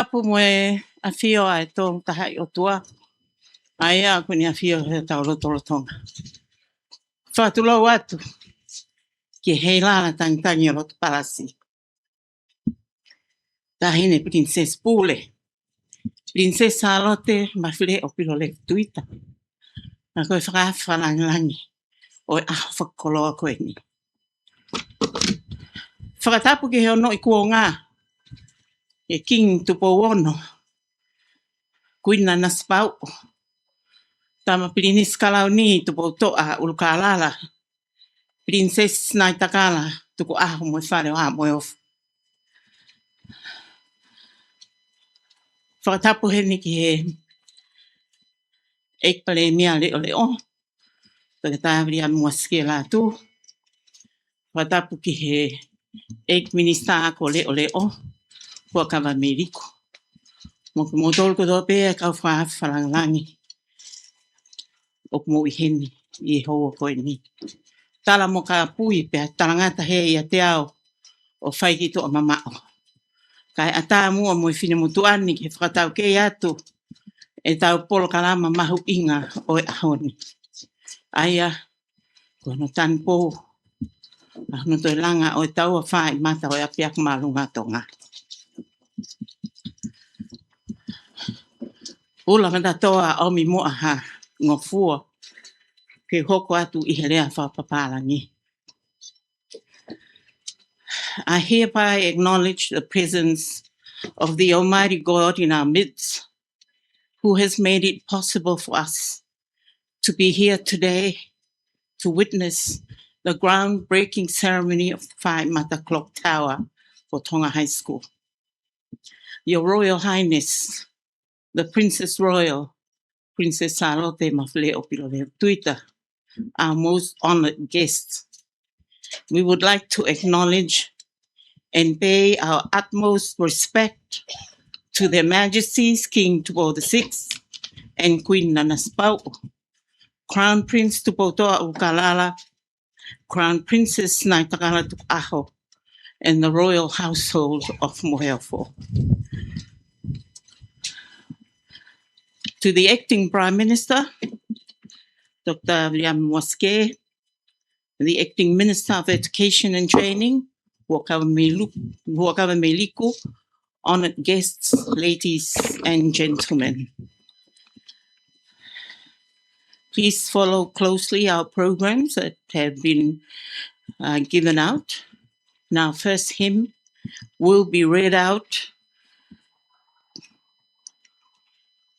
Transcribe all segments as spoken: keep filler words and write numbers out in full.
Tapu mo e ʻafio ʻa e Tolu Tahaʻi ʻOtua, ʻa ia ʻoku ne ʻafio ʻi hotau lotolotonga. Fakatulou atu ki he Heilala Tangitangi ʻo Lotopalasi, Taʻahine Pilinisesi Pule, Pilinisesi Sālote Mafileʻo Pilolevu Tuita, ʻa ia ko e fakaafe fakalāngilangi ʻo e ʻaho fakakoloa ko eni. Fakatapu ki he ongoʻi kuonga, ʻe Kingi Tupou Ono, Kuini Nanasipauʻu, Tama Pilinisi Kalauni Tupoutoʻa ʻUlukālala, Pilinisesi Sinaitakala Tukuʻaho mo e Fale ʻo Haʻa Moheofo. Fakatapu heni ki he ʻEiki Palēmia Leʻoleʻo, Toketā Viliami Moasikē Lātū. Fakatapu ki he ʻEiki Minisitā Ako Leʻoleʻo, Fuakava Meiliku. Mo kimoutolu kotoa pē ʻa e kau fakaafe fakalāngilangi ʻoku mou ʻi heni ʻi he houa ko eni. Tala mo kāpui pea talangata hē ʻiate au ʻo fai ki tuʻa mamaʻo. Kae ʻatā muʻa mo e finemotuʻa ni ke fakataukei atu ʻetau polokalama mahuʻinga ʻo e ʻaho ni, ʻa ia ko hono tanupou ʻa hono toe langa ʻo e taua fāʻi mata ʻo e ʻApiako Māʻolunga ʻo Tonga. Ula Matatoa, ʻOmi Muʻa Ha Ngofua, ke hoko atu ʻi he lea fakapapālangi. I hereby acknowledge the presence of the Almighty God in our midst, who has made it possible for us to be here today to witness the groundbreaking ceremony of the Fāʻi Mata Clock Tower for Tonga High School. Your Royal Highness, the Princess Royal, Princess Sālote Mafileʻo Pilolevu Tuita, our most honored guests, we would like to acknowledge and pay our utmost respect to Their Majesties King Tupou the Sixth and Queen Nanasipauʻu, Crown Prince Tupoutoʻa ʻUlukālala, Crown Princess Sinaitakala Tukuʻaho, and the Royal Household of Moheofo. To the Acting Prime Minister, Doctor Viliami Moasikē, the Acting Minister of Education and Training, Fuakava Meilu-, Fuakava Meiliku, honored guests, ladies and gentlemen. Please follow closely our programs that have been, uh, given out. Now, first hymn will be read out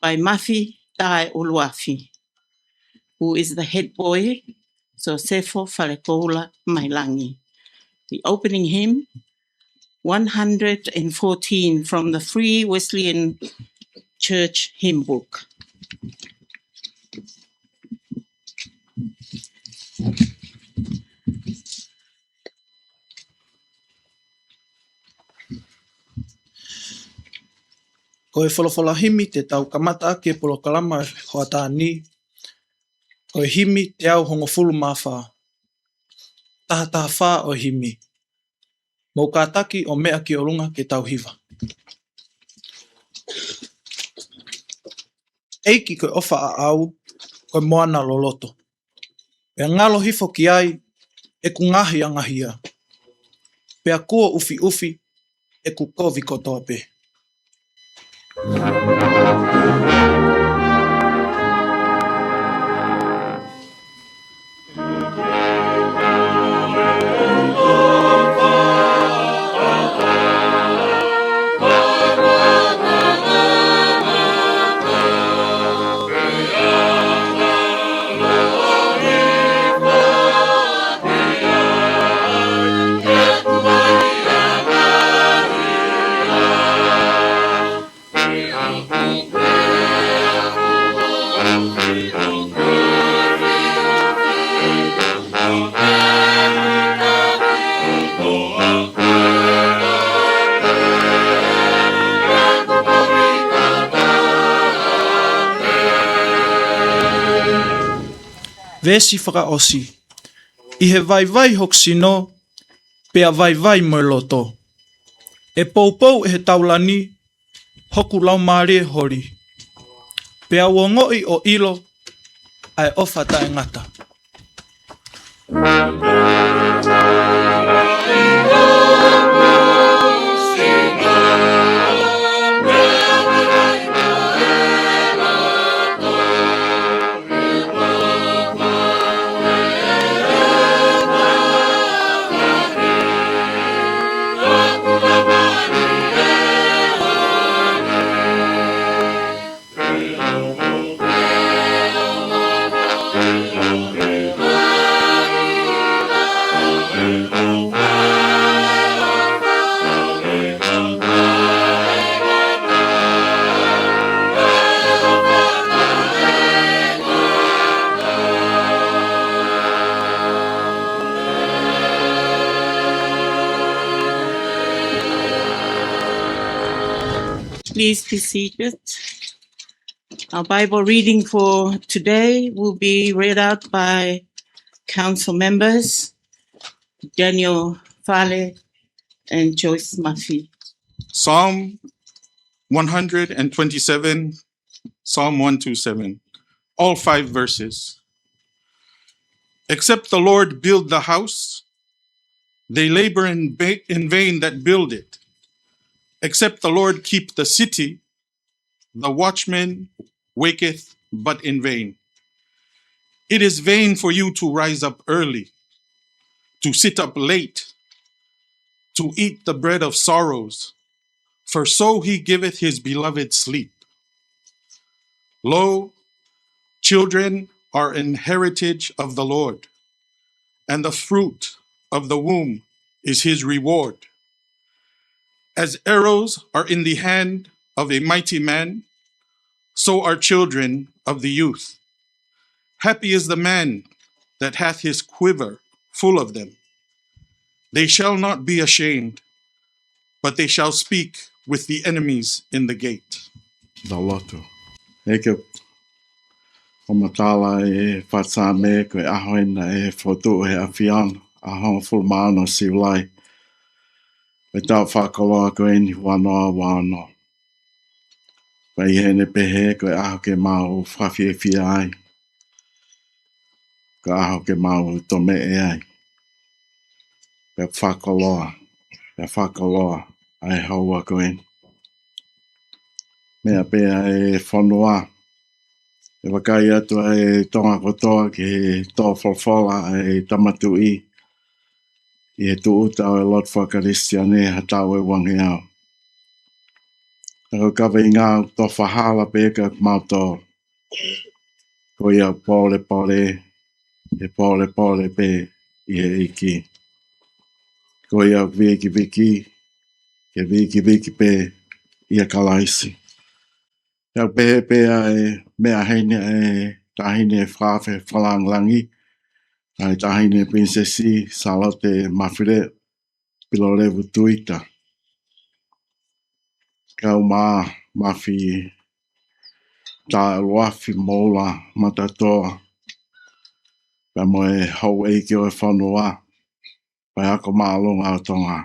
by Mafi Tae Uluafi, who is the head boy, Sosefo Falekoula Mailangi. The opening hymn, one hundred and fourteen, from the Free Wesleyan Church Hymn Book. Ko e folofola himi te tau kamata ʻaki e polokalama hoʻatā ni, ko e himi teau hongofulu mā fā. Taha taha fā ʻo e himi. Mou kātaki ʻo meʻa ki ʻolunga ke tau hiva. ʻEiki, ko e ʻofa ʻaʻau ko e moana loloto, pea ngalo hifo ki ai ʻeku ngaahi angahia, pea kuo ʻufiʻufi ʻeku kovi kotoa pē. Veesi fakaʻosi. ʻI he vaivai hoku sino, pea vaivai mo e loto. ʻE poupou ʻe he taulani, hoku laumālie holi, pea u ongoʻi ʻo ʻilo ʻa e ʻofa taʻengata. Please be seated. Our Bible reading for today will be read out by Council Members Daniel Fale and Joyce Mafi. Psalm one hundred and twenty-seven, Psalm one two seven, all five verses. Except the Lord build the house, they labor in, ba- in vain that build it. Except the Lord keep the city, the watchman waketh but in vain. It is vain for you to rise up early, to sit up late, to eat the bread of sorrows, for so he giveth his beloved sleep. Lo, children are an heritage of the Lord, and the fruit of the womb is his reward. As arrows are in the hand of a mighty man, so are children of the youth. Happy is the man that hath his quiver full of them. They shall not be ashamed, but they shall speak with the enemies in the gate. Tau lotu. ʻEiki, ʻoku matala e fakatātā ko e ʻaho eni naʻe fokotuʻu ʻe he ʻAfiona, ʻaho hongofulu mā ono Siulai, ʻo e taʻu fakakoloa ko eni ua noa ua ono. Pea ʻi heʻene pehē ko e ʻaho ke mau fakafiefia ai, ko e ʻaho ke mau tomeʻe ai. Pea fakakoloa, pea fakakoloa ʻa e houa ko eni. Meʻa pē ʻa e fonua, ʻe vakai atu ʻa e Tonga kotoa ki he tō folofola ʻa e Tama Tuʻi ʻi he tūʻuta ʻo e lotu faka-Kalisitiane ha taʻu ʻe uangeau. Ka ko e kaveinga ʻoku tofa hala pē kia kimautolu, ko ia ʻoku pōlepole, ʻe pōlepole pē ʻi he ʻEiki. Ko ia ʻoku vikiviki, ke vikiviki pē ʻia Kalaisi. Pea ʻoku pehē pē ʻa e meʻa heni ʻa e taʻahine fakaafe fakalāngilangi, ʻa e taʻahine Pilinisesi Sālote Mafileʻo Pilolevu Tuita. Kau mā Mafi Taʻeluafi Moula Matatoa, pea mo e houʻeiki ʻo e fonua, pea ako māʻolunga ʻo Tonga.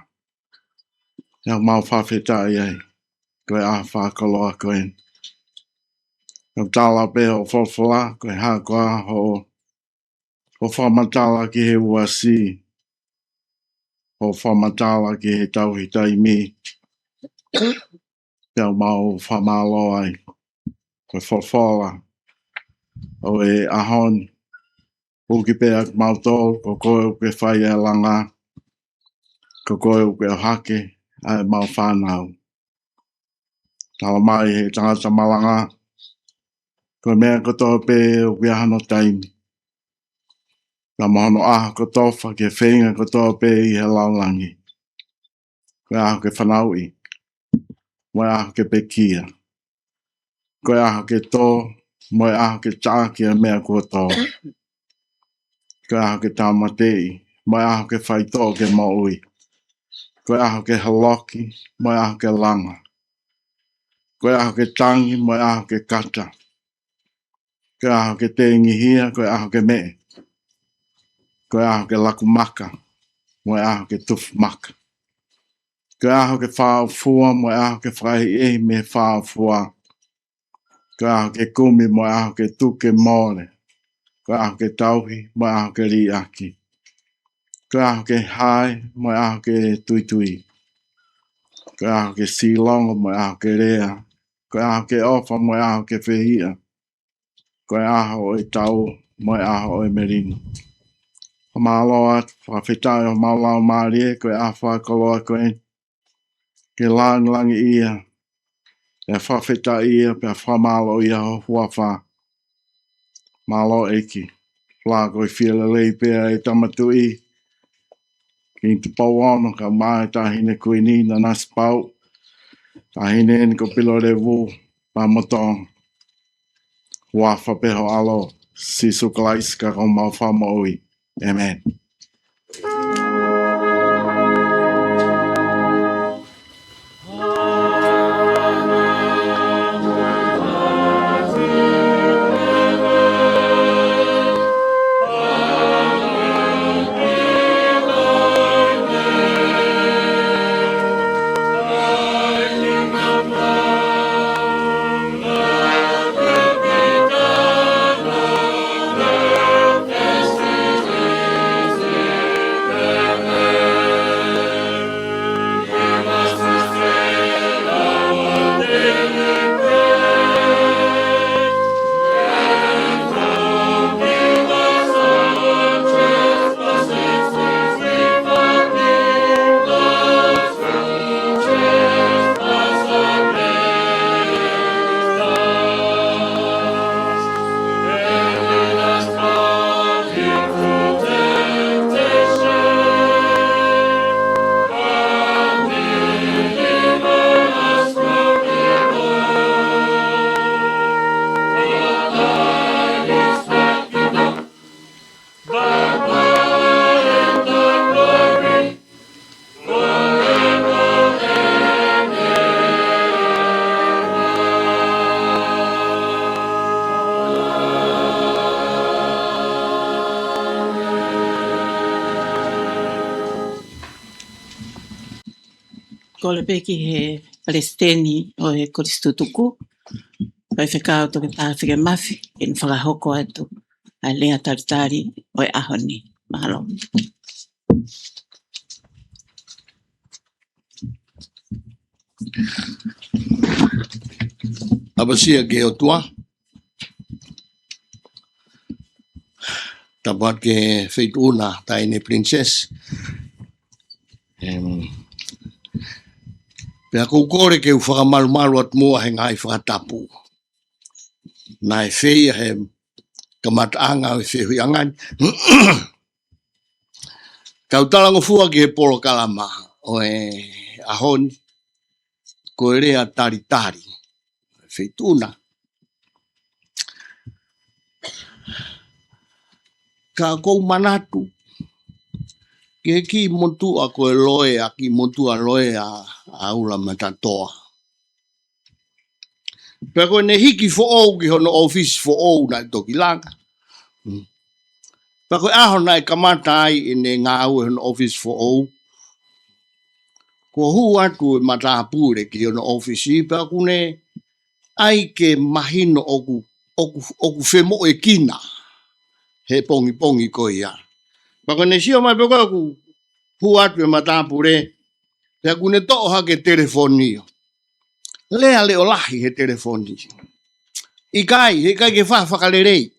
ʻOku mau fakafetaʻi ai, ko e ʻaho fakakoloa ko eni. ʻOku tala pē hoʻo folofola, ko e hā koā hoʻo, hoʻo fakamatala ki he uasi, hoʻo fakamatala ki he tauhi taimi. Pea mau fakamālō ai, ko e folofola ʻo e ʻaho ni, ʻuki pē ʻa kimautolu, ko koe ʻoku ke fai ʻa e langa, ko koe ʻoku ke ʻohake ʻa e mau fānau. Tala mai he tangata malanga, ko e meʻa kotoa pē ʻoku ʻi ai hono taimi. Pea mo hono ʻaho kotoa, ke feinga kotoa pē ʻi he lalolagi. Ko e ʻaho ke fanauʻi, mo e ʻaho ke pekia. Ko e ʻaho ke tō, mo e ʻaho ke taʻaki ʻa e meʻa kuo tō. Ko e ʻaho ke tāmateʻi, mo e ʻaho ke faitoʻo ke moʻui. Ko e ʻaho ke holoki, mo e ʻaho ke langa. Ko e ʻaho ke tangi, mo e ʻaho ke kata. Ko e ʻaho ke tengihia, ko e ʻaho ke meʻe. Ko e ʻaho ke laku maka, mo e ʻaho ke tufu maka. Ko e ʻaho ke fāʻofua mo e ʻaho ke fakaʻehiʻehi mei he fāʻofua. Ko e ʻaho ke kumi mo e ʻaho ke tuku ke mole. Ko e ʻaho ke tauhi mo e ʻaho ke liʻaki. Ko e ʻaho ke hae mo e ʻaho ke tuitui. Ko e ʻaho ke silongo mo e ʻaho ke lea. Ko e ʻaho ke ʻofa mo e ʻaho ke fehiʻa. Ko e ʻaho ʻo e tau mo e ʻaho ʻo e melino. Fakamālō atu, fakafetaʻi ʻo mau lau mālie, ko e ʻaho fakakoloa ko eni. Ke langilangiʻia, pea fakafetaʻia, pea fakamālōʻia ho huafa. Mālō ʻEiki, fala ko e fia lelei pea e Tama Tuʻi, Kingi Tupou Ono, kae ʻumaʻā e Taʻahine Kuini, Nanasipauʻu, Taʻahine eni ko Pilolevu, Pamotongo. Huafa pē ho ʻAlo, Sīsū Kalaisi, ko homau Fakamoʻui. ʻĒmeni. Kole pē ki he Palesiteni ʻo e Kolisi Tutuku, Faifekau Toketā Fike Mafi, ke ne fakahoko atu ʻa e lea talitali ʻo e ʻaho ni. Mālō. ʻApasia ki he ʻOtua. Tapu atu ki he Feituʻuna, Taʻahine Princess. Em, pea ʻoku ou kole ke u fakamalumalu atu muʻa he ngaahi fakatapu naʻe fai he kamataʻanga ʻo e feohiʻanga ni. Kau talangofua ki he polokalama ʻo e ʻaho ni, ko e lea talitali, Feituʻuna. Ka ʻoku ou manatu ki he kiʻi motuʻa ko e loea, kiʻi motuʻa loea ʻa Ula Matatoa. Pea ko ʻene hiki foʻou ki hono ʻōfisi foʻou naʻe toki langa. Mm. Pea ko e ʻaho naʻe kamata ai ʻene ngāue hono ʻōfisi foʻou, kuo hū atu e matāpule ki hono ʻōfisi, pea ʻoku ne ʻai ke mahino ʻoku, ʻoku, ʻoku femoʻuekina he pongipongi ko ia. Pea ko ʻene sio mai pē ko ē ʻoku hū atu e matāpule, pea ʻoku ne toʻo hake e telefoni. Lea leʻo lahi he telefoni. ʻIkai, he ʻikai ke fa-, fakalelei.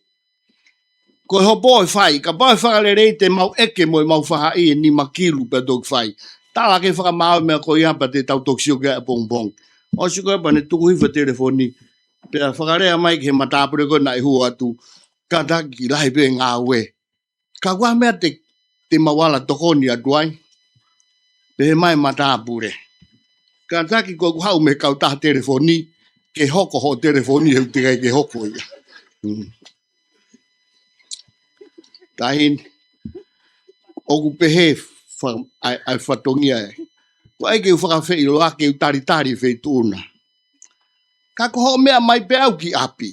Ko e hopo ʻe fai, kapau ʻe fakalelei te mau ʻeke mo ʻemau faʻahi ʻe nima kilu pea toki fai. Tala ke fakamaau e meʻa ko ia pea te tau toki sio ki ai ʻapongipongi. ʻOsi ko ia pea ne tuku hifo e telefoni. Pea fakalea mai ki he matāpule ko ē naʻe hū atu. Kātaki, lahi pē ngāue. Ka ʻoku ʻi ai ha meʻa te, te mau ala tokoni atu ai? Pehē mai e matāpule. Kātaki, ko ʻeku haʻu mei he kautaha telefoni, ke hoko hoʻo telefoni he ʻoku teʻeki ai ke hoko ia. Mm. Taʻahine, ʻoku pehē fa-, ʻa e, ʻa e fatongia ē. Ko e ʻai ke u fakafeʻiloaki, ke u talitali Feituʻuna. Ka ko hoʻo meʻa mai pē au ki ʻapi.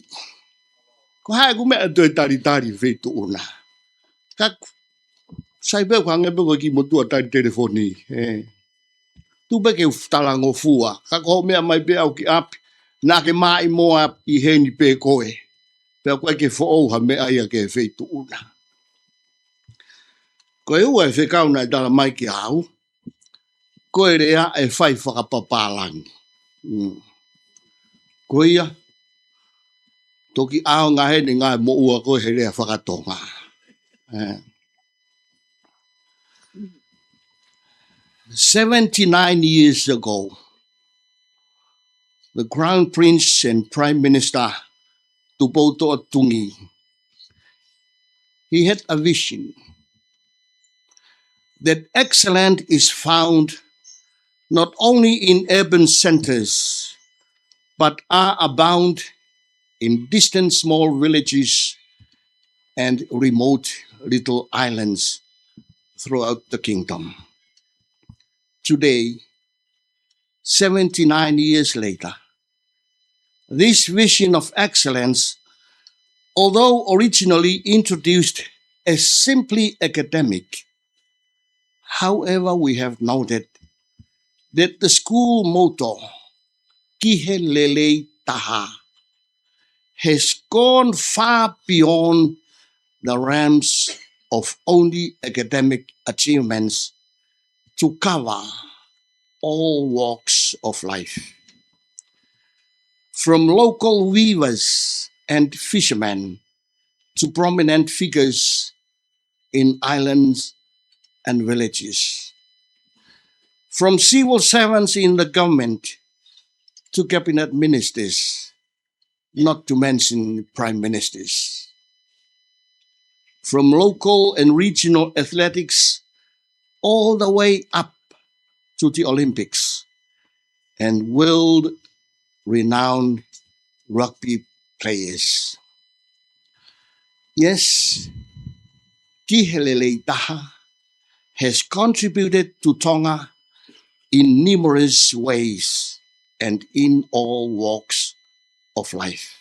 Ko e hā ʻeku meʻa ʻe toe talitali Feituʻuna? Ka ku-, sai pē ʻoku hangē pē ko e kiʻi motuʻa tali telefoni, ē. Tuku pē ke u talangofua, ka ko hoʻo meʻa mai pē au ki ʻapi, naʻa ke maʻimoa ʻi heni pē koe. Pea ʻoku ʻikai ke foʻou ha meʻa ia ki he feituʻu na. Ko e ua e fekau naʻe tala mai kia au, ko e lea ʻe fai fakapapālangi. Mm. Ko ia, toki ʻaonga heni ngaahi moʻua ko ē he lea fakatonga. Eh. Seventy-nine years ago, the Crown Prince and Prime Minister, Tupoutoʻa Tungi, he had a vision that excellence is found not only in urban centers, but are abound in distant small villages and remote little islands throughout the kingdom. Today, seventy-nine years later, this vision of excellence, although originally introduced as simply academic, however, we have noted that the school motto, Ki he Lelei Taha, has gone far beyond the realms of only academic achievements to cover all walks of life. From local weavers and fishermen to prominent figures in islands and villages. From civil servants in the government to cabinet ministers, not to mention prime ministers. From local and regional athletics all the way up to the Olympics and world-renowned rugby players. Yes, Ki he Lelei Taha has contributed to Tonga in numerous ways and in all walks of life.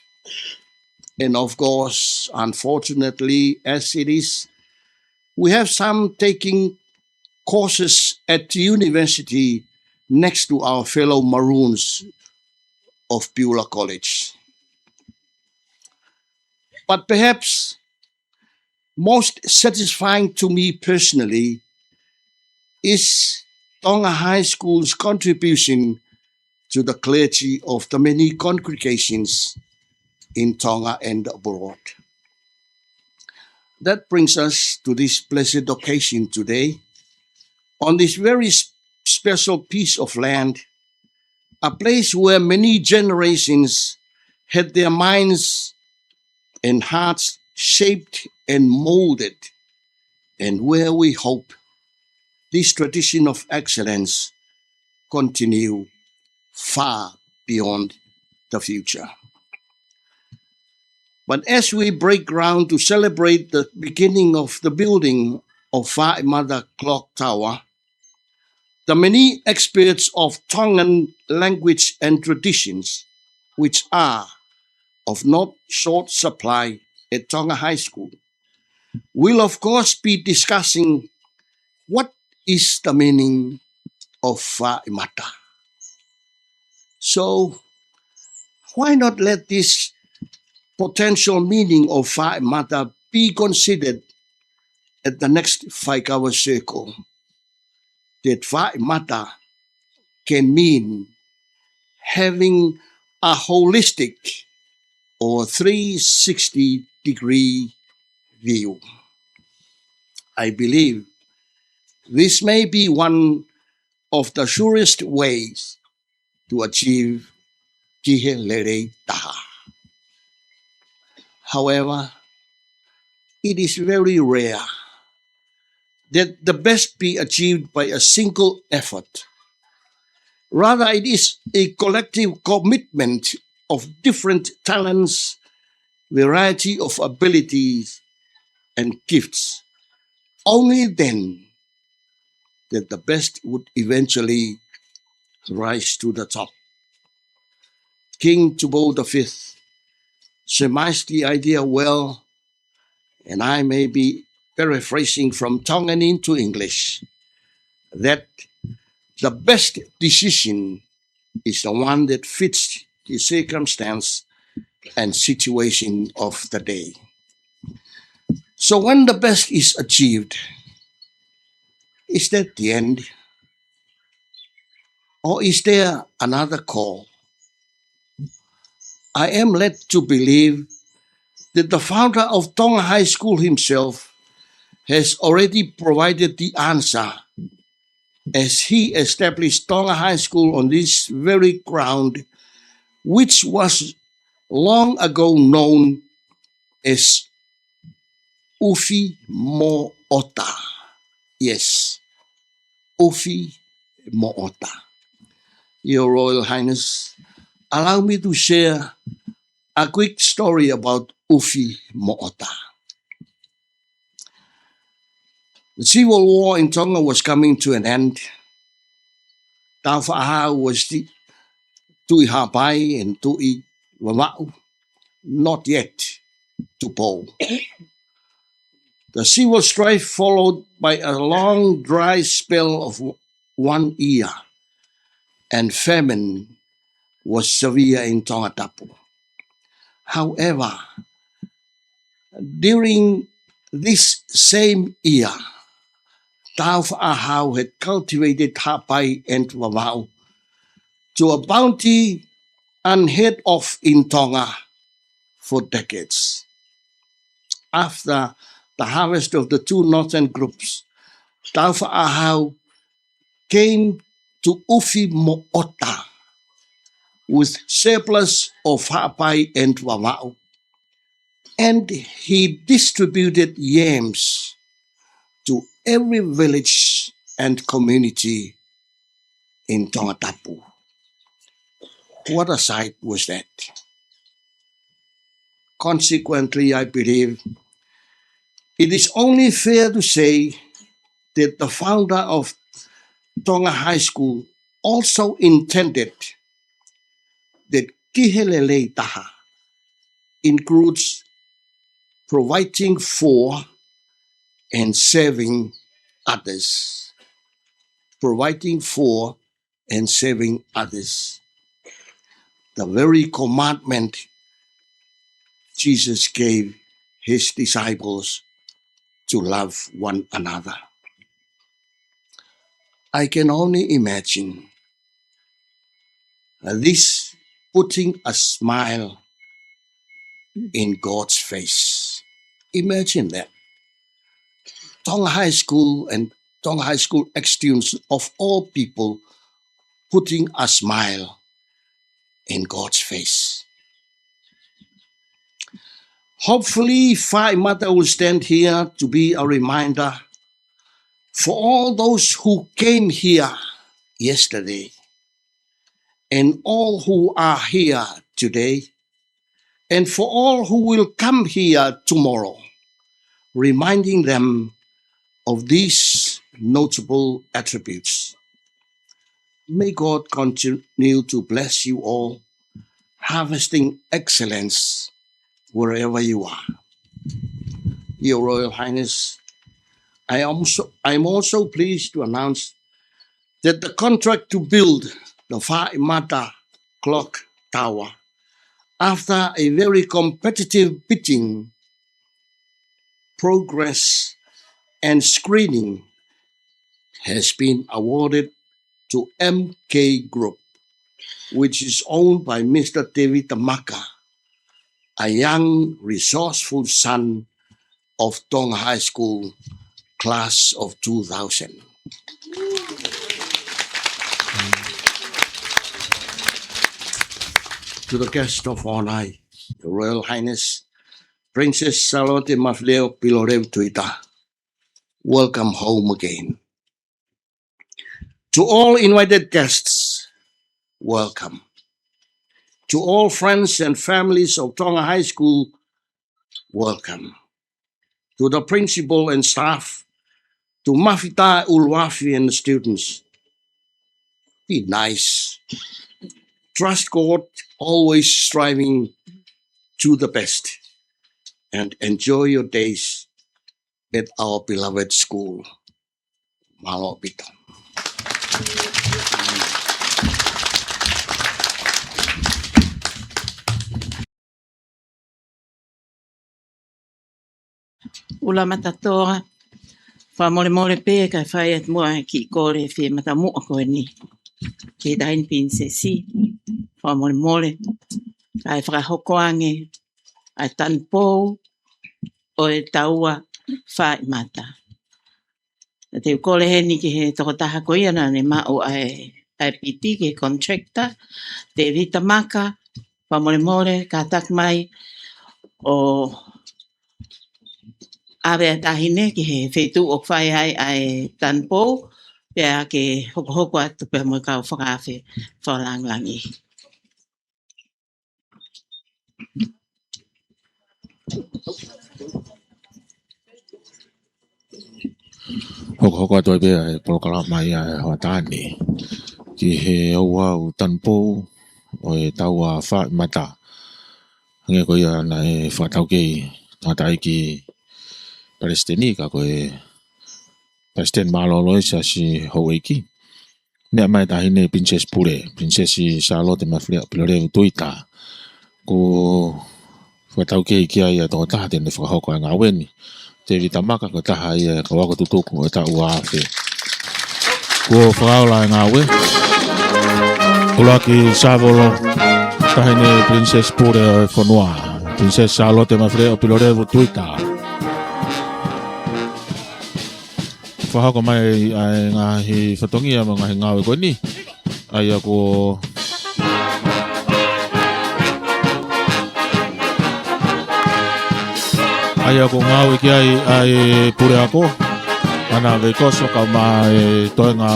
And of course, unfortunately, as it is, we have some taking courses at the university next to our fellow Maroons of Beulah College. But perhaps most satisfying to me personally is Tonga High School's contribution to the clergy of the many congregations in Tonga and abroad. That brings us to this blessed occasion today, on this very s-, special piece of land, a place where many generations had their minds and hearts shaped and molded, and where we hope this tradition of excellence continue far beyond the future. But as we break ground to celebrate the beginning of the building of Fa'imata Clock Tower, the many experts of Tongan language and traditions, which are of not short supply at Tonga High School, will of course be discussing what is the meaning of Fa'imata. So, why not let this potential meaning of Fa'imata be considered at the next Faikava Circle? That Fa'imata can mean having a holistic or three sixty degree view. I believe this may be one of the surest ways to achieve Ki he Lelei Taha. However, it is very rare that the best be achieved by a single effort. Rather, it is a collective commitment of different talents, variety of abilities, and gifts. Only then that the best would eventually rise to the top. King Tupou the Fifth surmised the idea well, and I may be paraphrasing from Tongan into English, that The best decision is the one that fits the circumstance and situation of the day. So when the best is achieved, is that the end? Or is there another call? I am led to believe that the founder of Tonga High School himself has already provided the answer, as he established Tonga High School on this very ground, which was long ago known as ʻUfimoʻota. Yes, ʻUfimoʻota. Your Royal Highness, allow me to share a quick story about ʻUfimoʻota. The civil war in Tonga was coming to an end. Tāufaʻāhau was the Tuʻi Haʻapai and Tuʻi Vavaʻu, not yet Tupou. The civil strife followed by a long dry spell of w-, one year, and famine was severe in Tongatapu. However, during this same year, Tāufaʻāhau had cultivated Haʻapai and Vavaʻu to a bounty unheard of in Tonga for decades. After the harvest of the two northern groups, Tāufaʻāhau came to ʻUfimoʻota with surplus of Haʻapai and Vavaʻu, and he distributed yams to every village and community in Tongatapu. What a sight was that! Consequently, I believe it is only fair to say that the founder of Tonga High School also intended that ki he lelei taha includes providing for and serving others. Providing for and serving others. The very commandment Jesus gave his disciples to love one another. I can only imagine, uh, this putting a smile in God's face. Imagine that. Tonga High School and Tonga High School ex-students of all people putting a smile in God's face. Hopefully, Faʻi Mata will stand here to be a reminder for all those who came here yesterday and all who are here today, and for all who will come here tomorrow, reminding them of these notable attributes. May God continue to bless you all, harvesting excellence wherever you are. Your Royal Highness, I am so, I am also pleased to announce that the contract to build the Faʻi Mata Clock Tower, after a very competitive bidding, progress, and screening, has been awarded to M K Group, which is owned by Mister David Tamaka, a young, resourceful son of Tonga High School, class of two thousand. To the guest of honor, Your Royal Highness, Princess Sālote Mafileo Pilolevu Tuita, welcome home again. To all invited guests, welcome. To all friends and families of Tonga High School, welcome. To the principal and staff, to Mafitae ʻUluafi and the students, be nice. Trust God, always striving to the best, and enjoy your days at our beloved school. Mālō ʻaupito. ʻUluaki, fakamolemole pē kae fai atu muʻa e kiʻi kole fie matamuʻa ko eni ki he Taʻahine Pilinisesi. Fakamolemole kae fakahoko ange ʻa e tanupou ʻo e taua fāʻi mata. Te u kole heni ki he tokotaha ko ia naʻa ne maʻu ʻa e, ʻa e piti ki he contractor, Tēvita Maka, fakamolemole, kātaki mai ʻo ʻave ʻa e taʻahine ki he feituʻu ʻoku fai ai ʻa e tanupou, pea ke hokohoko atu pea mo e kau fakaafe fakalāngilangi. Hokohoko atu ai pē ʻa e polokalama ia ʻo e hoʻatā ni ki he ouau tanupou ʻo e taua fāʻi mata. Hangē ko ia naʻe fakataukei ʻe he tangataʻeiki palesiteni, ka ko e palesiteni mālōlō ʻo e siasi houʻeiki. Meʻa mai e Taʻahine Pilinisesi Pule, Pilinisesi Sālote Mafileʻo Pilolevu Tuita. Kuo fakataukei ki ai ʻa e tokotaha te ne fakahoko ʻa e ngāue ni, Tēvita Maka, ko e taha ia e kau ako tutuku ʻo e taʻu ua afe. Kuo fakaola ʻa e ngāue. ʻUluaki Sāvolo, Taʻahine Pilinisesi Pule ʻo e fonua, Pilinisesi Sālote Mafileʻo Pilolevu Tuita. Fakahoko mai ʻa e ngaahi fatongia mo e ngaahi ngāue ko eni. ʻA ia kuo, ʻa ia kuo ngāue ki ai ʻa e puleako, ʻAna Veikoso, kae ʻumaʻā e toenga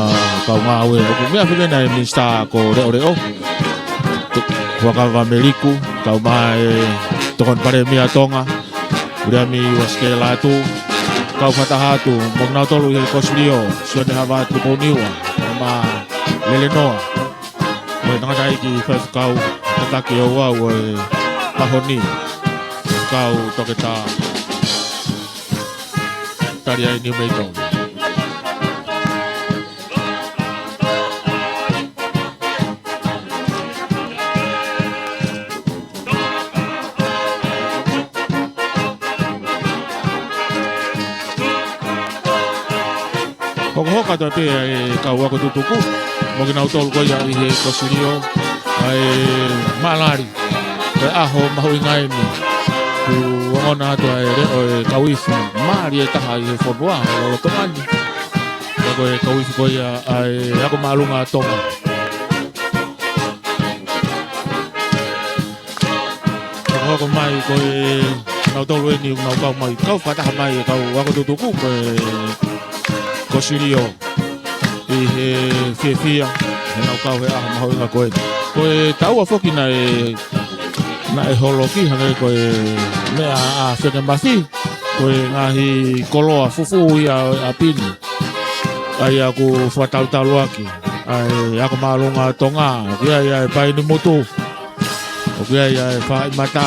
kau ngāue. ʻOku meʻa foki ʻa e Minisitā ko Leʻoleʻo, Fuakava Meliku, kae ʻumaʻā e Tokoni Palēmia Tonga, Viliami Uasikē Lātū, kau fakataha atu mo kinautolu ʻi he Kosilio, Sione Havatu Pouniua, mo Lelenoa, mo e tangataʻeiki faifekau tataki ouau ʻo e ʻaho ni, kau toketā Taliaini Meitong. Hokohoko atu pē ʻa e kau ako tutuku mo kinautolu ko ia ʻi he Kosilio, ʻa e malali ko e ʻaho mahuʻinga eni. Kuo ongona atu ʻa e leʻo ʻo e kau ifi mālie taha ʻi he fonua ʻo lolotonga ni. Ko e kau ifi ko ia ʻa e Ako Māʻolunga ʻa Tonga. Hokohoko mai ko e kinautolu eni ʻoku nau kau mai, kau fakataha mai e kau ako tutuku ko e Kosilio ʻi he fiefia heʻenau kau he ʻaho mahuʻinga ko eni. Ko e taua foki naʻe, naʻe holoki hangē ko e meʻa ʻa Fekemafi, ko e ngaahi koloa fufū ia ʻo e ʻapi ni. ʻA ia ʻoku fakatalutaluaki ʻa e Ako Māʻolunga ʻa Tonga, ʻoku ʻi ai ʻa e paini mutu, ʻoku ʻi ai ʻa e fāʻi mata,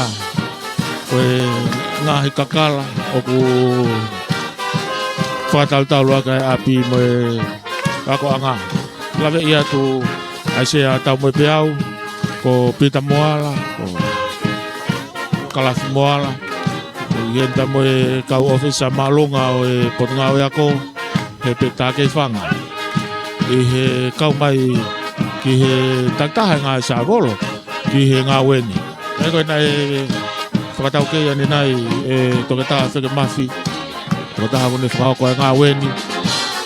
ko e ngaahi kakala ʻoku fakatalutaluaki ʻa e ʻapi mo e akoʻanga. Laveʻi atu ʻa e Sea Taumoepeau, ko Pita Moala, ko Kalafi Moala, ʻi heni pea mo e kau ʻōfisa māʻolunga ʻo e Potungāue Ako, he pē tā kei fanga ʻi he kau mai ki he takitaha e ngaahi Sāvolo ki he ngāue ni. ʻA ia ko e naʻe fakataukei ʻanenai ʻe Toketā Fekemafi, tokotaha ʻoku ne fakahoko e ngāue ni,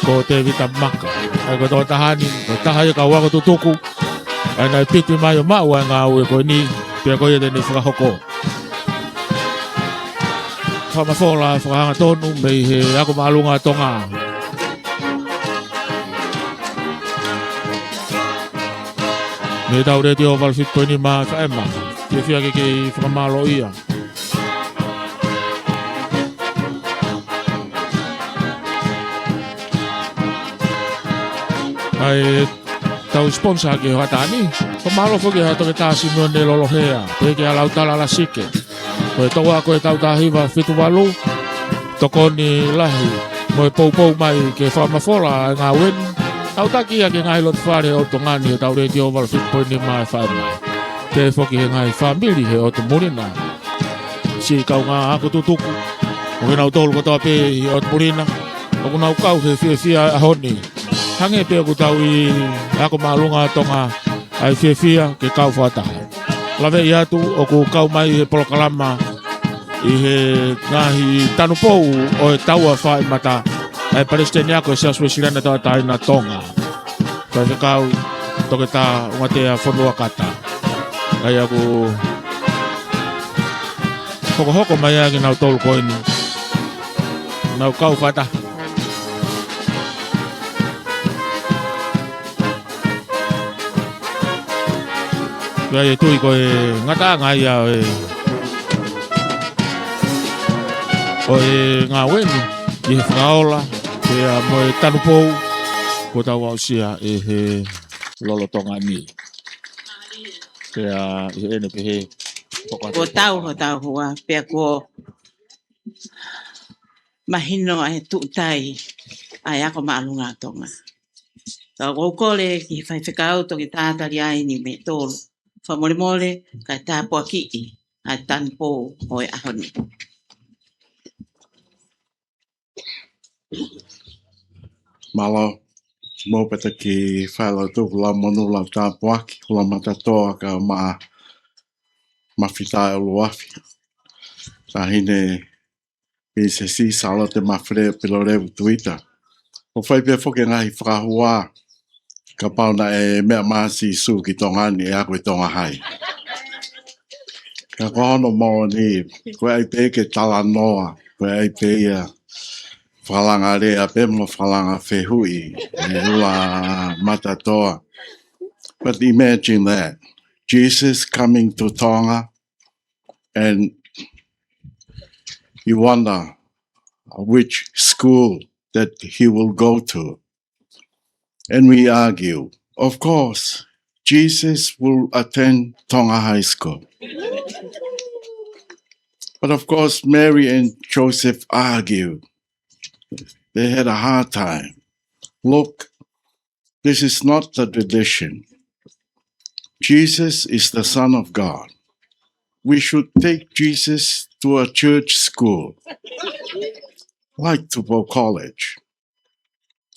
ko Tēvita Maka. ʻA ia ko e tokotaha ni, ko e taha ia e kau ako tutuku ʻa ia naʻe piti mai ʻo maʻu ʻa e ngāue ko eni, pea ko ia te ne fakahoko. Fakamafola fakahangatonu mei he Ako Māʻolunga ʻa Tonga. Mei he Tau Letiō valu fitu poini nima F M. Fiefia ke kei fakamālōʻia. ʻA e tau sponsor ki he hoʻatā ni. Fakamālō foki ʻa Toketā Simione Lolohea, pehē ki ʻAlautala Lasike, ko e tokoua ko e tau taha hiva fitu valu, tokoni lahi mo e poupou mai ke fakamafola e ngāue ni. Tau taki ia ki he ngaahi loto fale ʻo Tonga ni ʻo tau Letiō valu fitu poini nima ʻa e fai mai. Pehē foki he ngaahi fāmili he ʻotu Mulina. Siʻi kaungā ako tutuku ʻo kinautolu kotoa pē ʻi ʻotu Mulina, ʻoku nau kau he fiefia ʻaho ni. Hangē pē ʻoku tau ʻi Ako Māʻolunga ʻa Tonga, ʻa e fiefia ke kau fakataha. Laveʻi atu ʻoku kau mai he polokalama ʻi he ngaahi tanupou ʻo e taua fai mata ʻa e Palesiteni Ako ʻo e Siasi Uēsiliana Tauʻatāina Tonga, Faifekau Toketā Ungatea Fonuakata. ʻA ia ʻoku hokohoko mai ai kinautolu ko eni. Nau kau fakataha. Pea ʻe tui ko e ngataʻanga ia ʻo e, ʻo e ngāue ni ʻi he fakaola pea mo e tanupou kuo tau aʻusia ʻi he lolotonga ni. Pea ʻi heʻene pehē, kuo tau, kuo tau hua, pea kuo mahino ʻa e tuʻutai ʻa e Ako Māʻolunga ʻa Tonga. Ka ʻoku ou kole ki he Faifekau Toketā Taliaini Metolu, fakamolemole kae tāpuakiʻi ʻa e tanupou ʻo e ʻaho ni. Mālō, mau pē taki fai ʻa e lotu, lau monū, lau tāpuaki, lau mata toa ka ma, ma fita e ʻuluafi. Taʻahine Pilinisesi Sālote Mafele Pilolevu Tuita. ʻOku fai pē foki e ngaahi fakahua kapau naʻe meʻa mai ʻa Sīsū ki Tonga ni, ʻe ako ʻi Tonga Hai. Ka ko hono moʻoni, ko e ʻai pē ke talanoa, ko e ʻai pē ia fakalanga lea pē mo fakalanga fehuʻi, ʻe ula mata toa. But imagine that. Jesus coming to Tonga, and you wonder which school that he will go to. And we argue, of course, Jesus will attend Tonga High School. But of course, Mary and Joseph argued. They had a hard time. Look, this is not the tradition. Jesus is the Son of God. We should take Jesus to a church school, like Tupou College,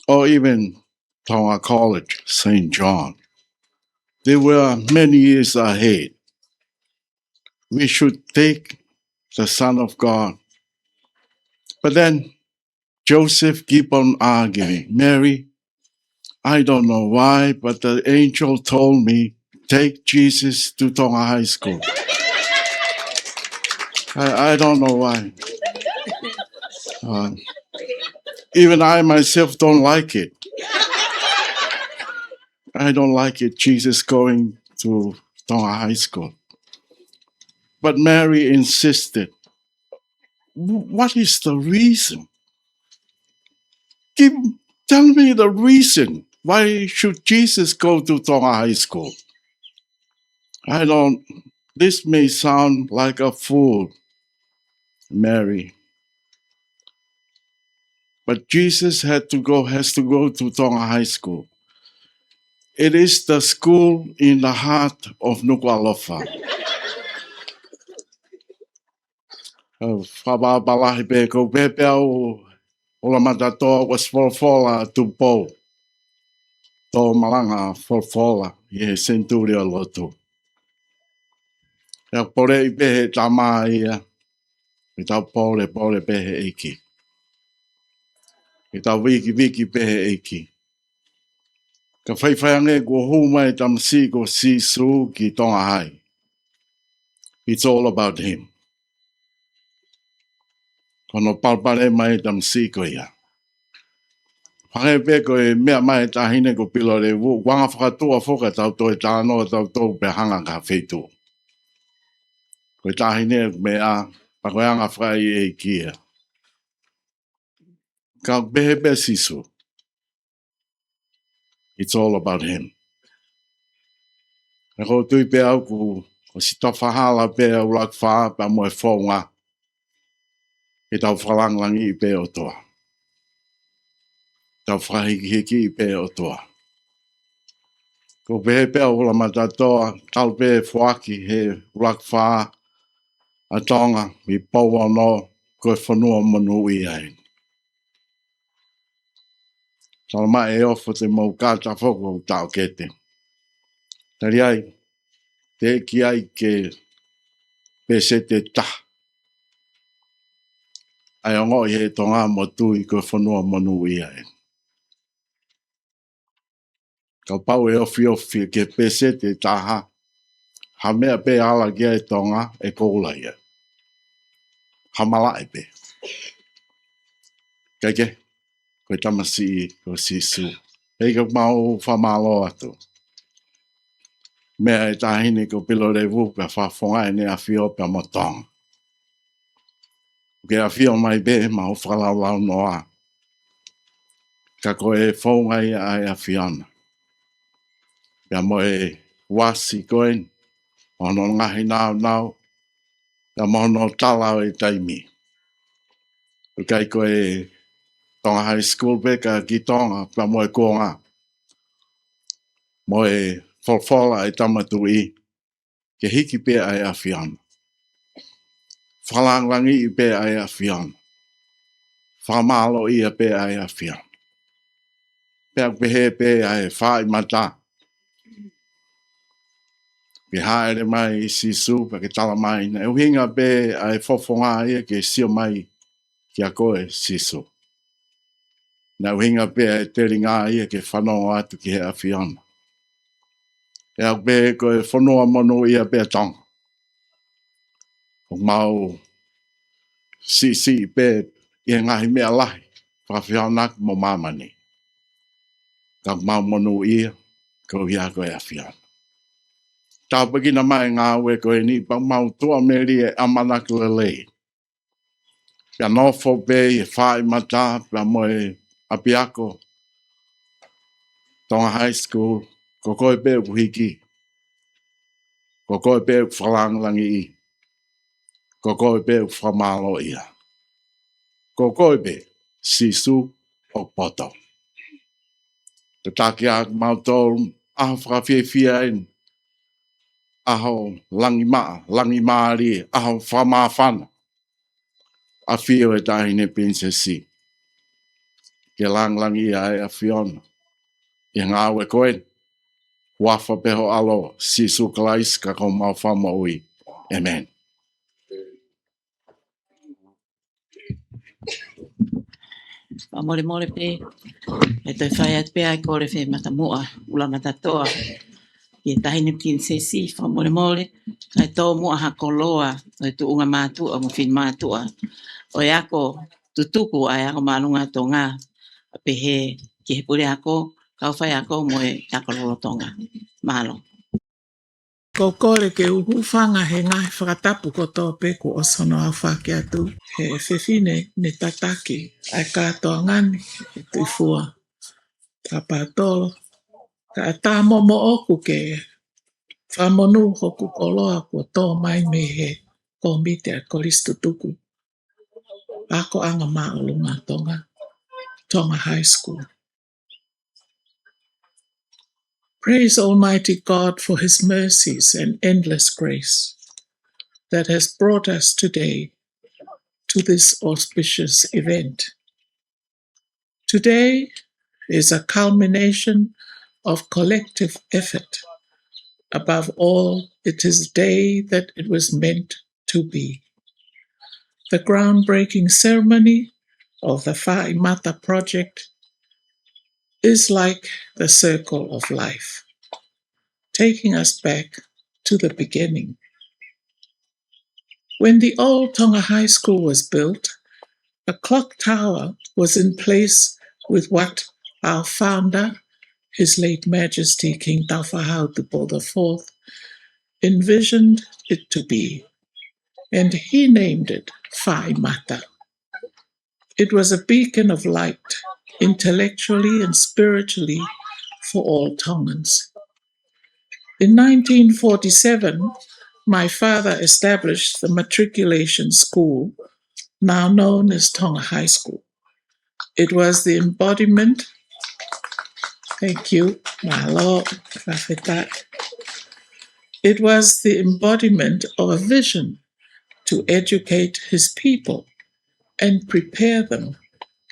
or even Tonga College, Saint John. They were many years ahead. We should take the Son of God. But then Joseph keep on arguing. Mary, I don't know why, but the angel told me, "Take Jesus to Tonga High School." I, I don't know why. Uh, even I myself don't like it. I don't like it, Jesus going to Tonga High School. But Mary insisted. "Wh-, what is the reason? Give, tell me the reason. Why should Jesus go to Tonga High School?" I don't, this may sound like a fool, Mary. But Jesus had to go, has to go to Tonga High School. It is the school in the heart of Nukuʻalofa. ʻOku ou fakaʻapaʻapa lahi pē, ʻoku ou pehē pē au, ʻoku ou lau mata toa, ʻoku ʻosi folofola ʻa Tupou. Tō malanga folofola ʻi he senituli ʻo e lotu. ʻE poleʻi pē he tama ia, ʻe tau polepole pē he ʻEiki. ʻE tau vikiviki pē he ʻEiki. Ka faifai ange kuo hū mai e tamasiʻi ko Sīsū ki Tonga Hai. It's all about him. Ko hono palopalema e tamasiʻi ko ia. Hangē pē ko e meʻa mai e taʻahine ko Pilolevu, ʻoku anga fakatuʻa foki ʻa e tau toe talanoa ʻa tautolu pea hanga ki ha feituʻu. Ko e taʻahine meʻa, pea ko e anga fakaʻeiʻeiki ia. Ka ʻoku pehē pē ʻa Sīsū. It's all about him. Ka ʻoku ou tui pē au kuo ʻosi tofa hala pē ʻa e ʻuluaki fā pea mo e founga. ʻE tau fakalāngilangiʻi pē ʻa e ʻOtua. tau fakahikihiki pē ʻOtua. Ko pehē pē ʻa Ulamatatoa, talu pē foaki he ʻUluaki Fā ʻa Tonga, ʻi Pouono, ko e fonua monūʻia eni. Tala mai ʻe Ofo te mou kātaki foki ʻo taʻokete. Tali ai, teʻeki ai ke peseti ʻe taha ʻa e ongoʻi he Tonga mo tui ko e fonua monūʻia eni. Kapau ʻe ofiofi ke peseti ʻe taha ha meʻa pē ʻe ala ki ai e Tonga, ʻe koula ia. Ha malaʻe pē. Kae kehe, ko e tamasiʻi ko Sīsū. ʻEiki, ʻoku mau fakamālō atu. Meʻa e taʻahine ko Pilolevu pea fakafofongaʻi ʻEne ʻAfio pea mo Tonga. Ke ʻafio mai pē ʻemau fakalaulaunoa. Ka ko e founga ia ʻa e ʻAfiona. Pea mo e uasi ko eni, mo hono ngaahi nāunau, pea mo hono tala ʻo e taimi. ʻIkai ko e Tonga High School pē ka ki Tonga, pea mo e kuonga. Mo e folofola ʻa e Tama Tuʻi, ke hiki pē ʻa e ʻAfiona. Fakalāngilangiʻi pē ʻa e ʻAfiona. Fakamālōʻia pē ʻa e ʻAfiona. Pea ʻoku pehē pē ʻa e fāʻi mata. Ke hāʻele mai Sīsū, pea ke tala mai, naʻe ʻuhinga pē ʻa e fofonga ia ke sio mai kia koe Sīsū. Naʻe ʻuhinga pē ʻa e telinga ia ke fanongo atu ki he ʻAfiona. ʻE ʻaku pē ko e fonua monūʻia pē ʻa Tonga. ʻOku mau siʻisiʻi pē ʻi he ngaahi meʻa lahi, fakafehoanaki mo māmani. Ka ʻoku mau monūʻia, koeʻuhi ko e ʻAfiona. Tāpuekina mai e ngāue ko eni, pea mau tuʻamelie ʻamanaki lelei. Pea nofo pē ʻi he fāʻi mata, pea mo e ʻapiako Tonga High School, ko koe pē ʻoku hiki, ko koe pē ʻoku fakalāngilangiʻi, ko koe pē ʻoku fakamālōʻia. Ko koe pē, Sīsū ʻoku poto. Tataki ʻa kimautolu, ʻaho fakafiefia eni, ʻaho langimaʻa, langimālie, ʻaho fakamāfana. ʻAfio e Taʻahine Pilinisesi. Ke lāngilangiʻia ʻa e ʻAfiona. ʻI he ngāue ko eni. Huafa pē ho ʻAlo, Sīsū Kalaisi, ka ko homau Fakamoʻui. ʻĒmeni. Fakamolemole pē, ʻe toe fai atu pē ʻa e kole fie matamuʻa, Ulamatatoa. Ki he Taʻahine Pilinisesi, fakamolemole, kae tōmuʻa ha koloa, ʻo e tuʻunga mātuʻa, mo fine mātuʻa. ʻO e ako tutuku ʻa e ako māʻolunga Tonga, ʻa pehē ki he puleako, kau faiako mo e ako lolotonga. Mālō. Ko e kole ke u hūfanga he ngaahi fakatapu kotoa pē kuo ʻosi hono aofaki atu he fefine ne tataki ʻa e kātoanga ni, ʻe Tuʻifua Tāpatolo, kae ʻatā mo ʻoku ke fakamonū hoku koloa kuo tō mai mei he Kōmiti ʻa e Kolisi Tutuku Akoʻanga Māʻolunga Tonga, Tonga High School. Praise Almighty God for his mercies and endless grace that has brought us today to this auspicious event. Today is a culmination of collective effort. Above all, it is a day that it was meant to be. The groundbreaking ceremony of the Fāʻi Mata project is like the circle of life, taking us back to the beginning. When the old Tonga High School was built, a clock tower was in place with what our founder, His Late Majesty King Tāufaʻāhau Tupou the fourth, envisioned it to be, and he named it Fāʻi Mata. It was a beacon of light, intellectually and spiritually, for all Tongans. In nineteen forty-seven, my father established the matriculation school, now known as Tonga High School. It was the embodiment Thank you. Mālō, fakafetaʻi. It was the embodiment of a vision to educate his people and prepare them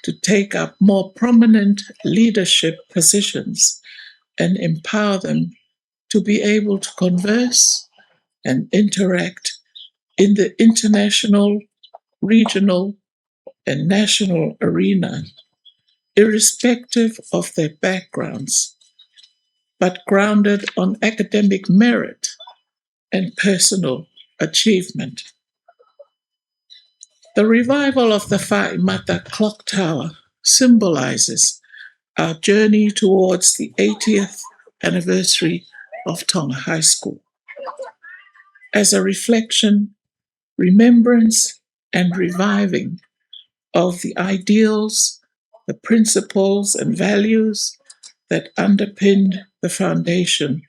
to take up more prominent leadership positions and empower them to be able to converse and interact in the international, regional, and national arena, irrespective of their backgrounds, but grounded on academic merit and personal achievement. The revival of the Fāʻimata Clock Tower symbolizes our journey towards the eightieth anniversary of Tonga High School. As a reflection, remembrance, and reviving of the ideals, the principles, and values that underpinned the foundation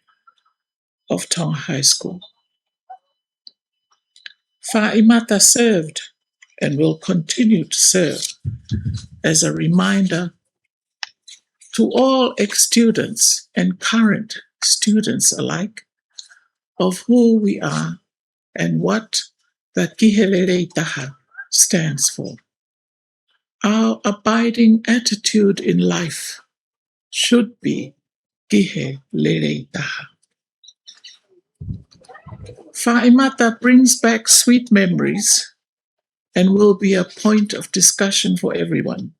of Tonga High School. Fāʻimata served and will continue to serve as a reminder to all ex-students and current students alike of who we are and what the Ki he Lelei Taha stands for. Our abiding attitude in life should be Ki he Lelei Taha. Fāʻimata brings back sweet memories and will be a point of discussion for everyone.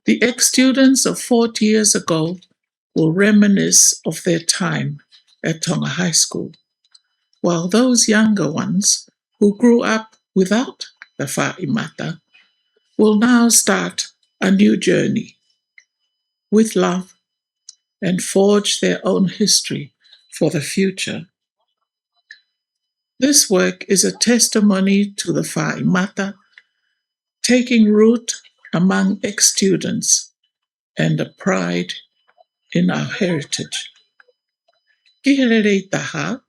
The ex-students of forty years ago will reminisce of their time at Tonga High School, while those younger ones who grew up without the Fāʻimata will now start a new journey with love and forge their own history for the future. This work is a testimony to the Fāʻimata taking root among ex-students and a pride in our heritage. Ki he Lelei Taha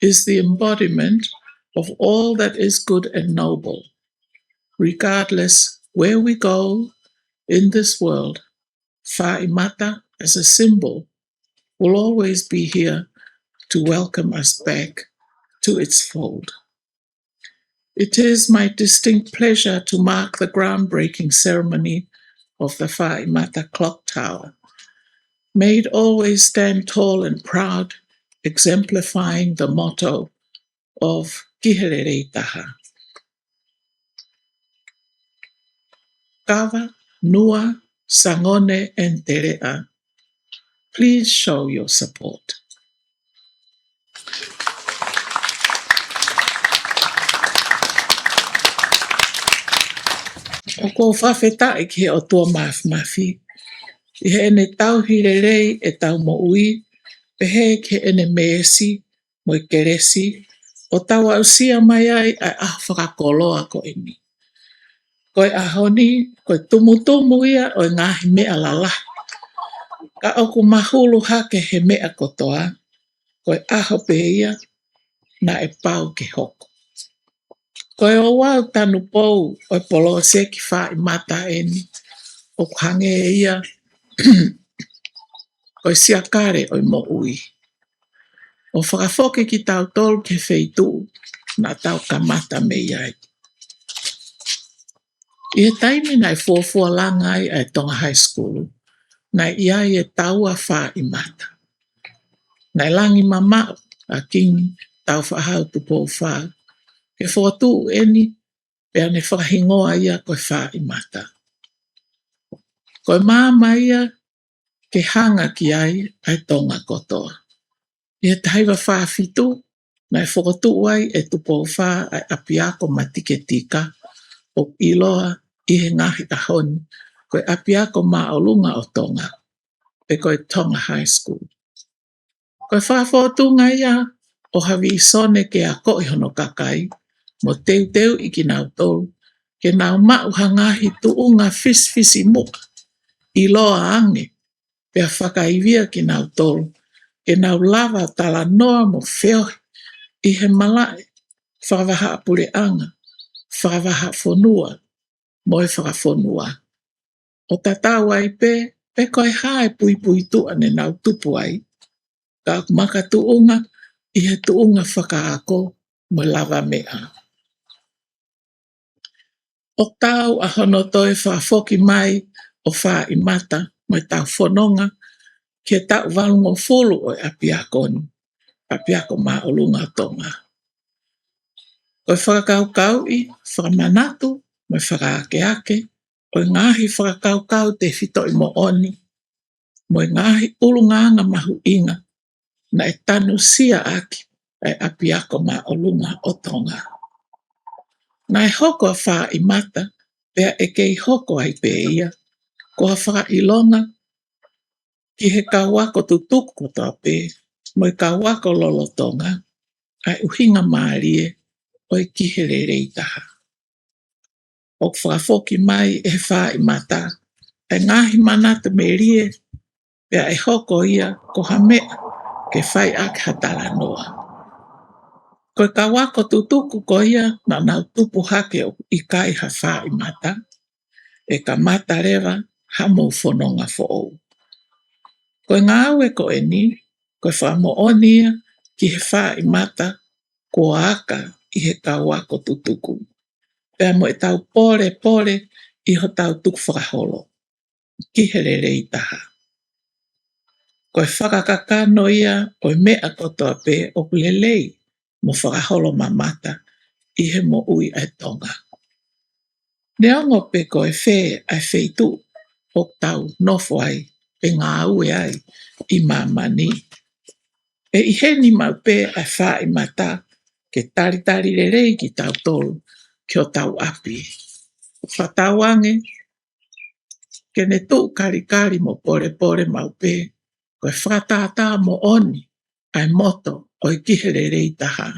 is the embodiment of all that is good and noble. Regardless where we go in this world, Fāʻimata as a symbol will always be here to welcome us back to its fold. It is my distinct pleasure to mark the groundbreaking ceremony of the Fāʻimata Clock Tower. May it always stand tall and proud, exemplifying the motto of Ki he Lelei Taha. Kava, Nua, Sangone, and Teleʻa, please show your support. ʻOku ou fakafetaʻi ki he ʻOtua Māfimafi ʻi heʻene tauhi lelei ʻetau moʻui, pehē ki heʻene meesi mo e kelesi ʻo tau aʻusia mai ai ʻa e ʻaho fakakoloa ko eni. Ko e ʻaho ni, ko e tumutumu ia ʻo e ngaahi meʻa lalahi. Ka ʻoku mahulu hake he meʻa kotoa, ko e ʻaho pē ia naʻe pau ke hoko. Ko e ouau tanupou ʻo e poloseki Fāʻimata eni, ʻoku hangē ia ko e siakale ʻo e moʻui, ʻo fakafoki kitautolu ki he feituʻu naʻa tau kamata mei ai. ʻI he taimi naʻe fuofua langa ai ʻa e Tonga High School, naʻe ʻi ai e taua Fāʻimata. Naʻe langi mamaʻo ʻa Kingi Tāufaʻāhau Tupou Fā ke fokotuʻu eni, pea ne fakahingoa ia ko e Fāʻimata. Ko e maama ia ke hanga ki ai ʻa e Tonga kotoa. ʻI he taha hiva fā fitu, naʻe fokotuʻu ai ʻe Tupou Fā ʻa e ʻApiako Matiketika, ʻoku ʻiloa ʻi he ngaahi ʻaho ni ko e ʻApiako Māʻolunga ʻo Tonga, pe ko e Tonga High School. Ko e fakafōtunga ia ʻo ha vīsone ke akoʻi hono kakai, mo teuteuʻi kinautolu ke nau maʻu ha ngaahi tuʻunga fisifisimuʻa, ʻiloa ange, pea fakaivia kinautolu ke nau lava talanoa mo feohi ʻi he malaʻe fakavahaʻapuleʻanga, fakavahaʻafonua, mo e fakafonua, ʻo tatau ai pē pe ko e hā e puipuituʻa ne nau tupu ai, ka ʻoku makatuʻunga ʻi he tuʻunga fakaako mo e lavameʻa. ʻOku taau ʻa hono toe fakafoki mai ʻo Fāʻimata mo ʻetau fononga ki he taʻu valungofulu ʻo e ʻapiako ni, ʻApiako Māʻolunga ʻo Tonga. Ko e fakakaukauʻi, fakamanatu mo e fakaakeake ʻo e ngaahi fakakaukau tefitoʻi moʻoni mo e ngaahi ʻulungaanga mahuʻinga naʻe tanusia ʻaki ʻa e ʻApiako Māʻolunga ʻo Tonga. Naʻe hoko ʻa Fāʻimata, pea ʻe kei hoko ai pē ia, ko ha fakaʻilonga ki he kau ako tutuku kotoa pē mo e kau ako lolotonga ʻa e ʻuhinga mālie ʻo e ki he lelei taha. ʻOku fakafoki mai ʻe he Fāʻimata ʻa e ngaahi manatu melie, pea ʻe hoko ia ko ha meʻa ke fai ʻaki ha talanoa. Ko e kau ako tutuku ko ia naʻa nau tupu hake ʻoku ʻikai ha Fāʻimata, ʻe kamata leva hamou fononga foʻou. Ko e ngāue ko eni, ko e fakamoʻoni ia ki he Fāʻimata kuo aka ʻi he kau ako tutuku, pea mo ʻetau pōlepole ʻi hotau tukufakaholo ki he lelei taha. Ko e fakakakano ia ʻo e meʻa kotoa pē ʻoku lelei mo fakaholomamata ʻi he moʻui ʻa e Tonga. Neongo pe ko e fē ʻa e feituʻu ʻoku tau nofo ai pe ngāue ai ʻi māmani, ʻe ʻi heni maʻu pē ʻa e Fāʻimata ke talitali lelei kitautolu ki hotau ʻapi. Fakatauange ke ne tuʻu kalikali mo pōlepole maʻu pē, ko e fakatātā moʻoni ʻa e moto ʻo e ki he lelei taha.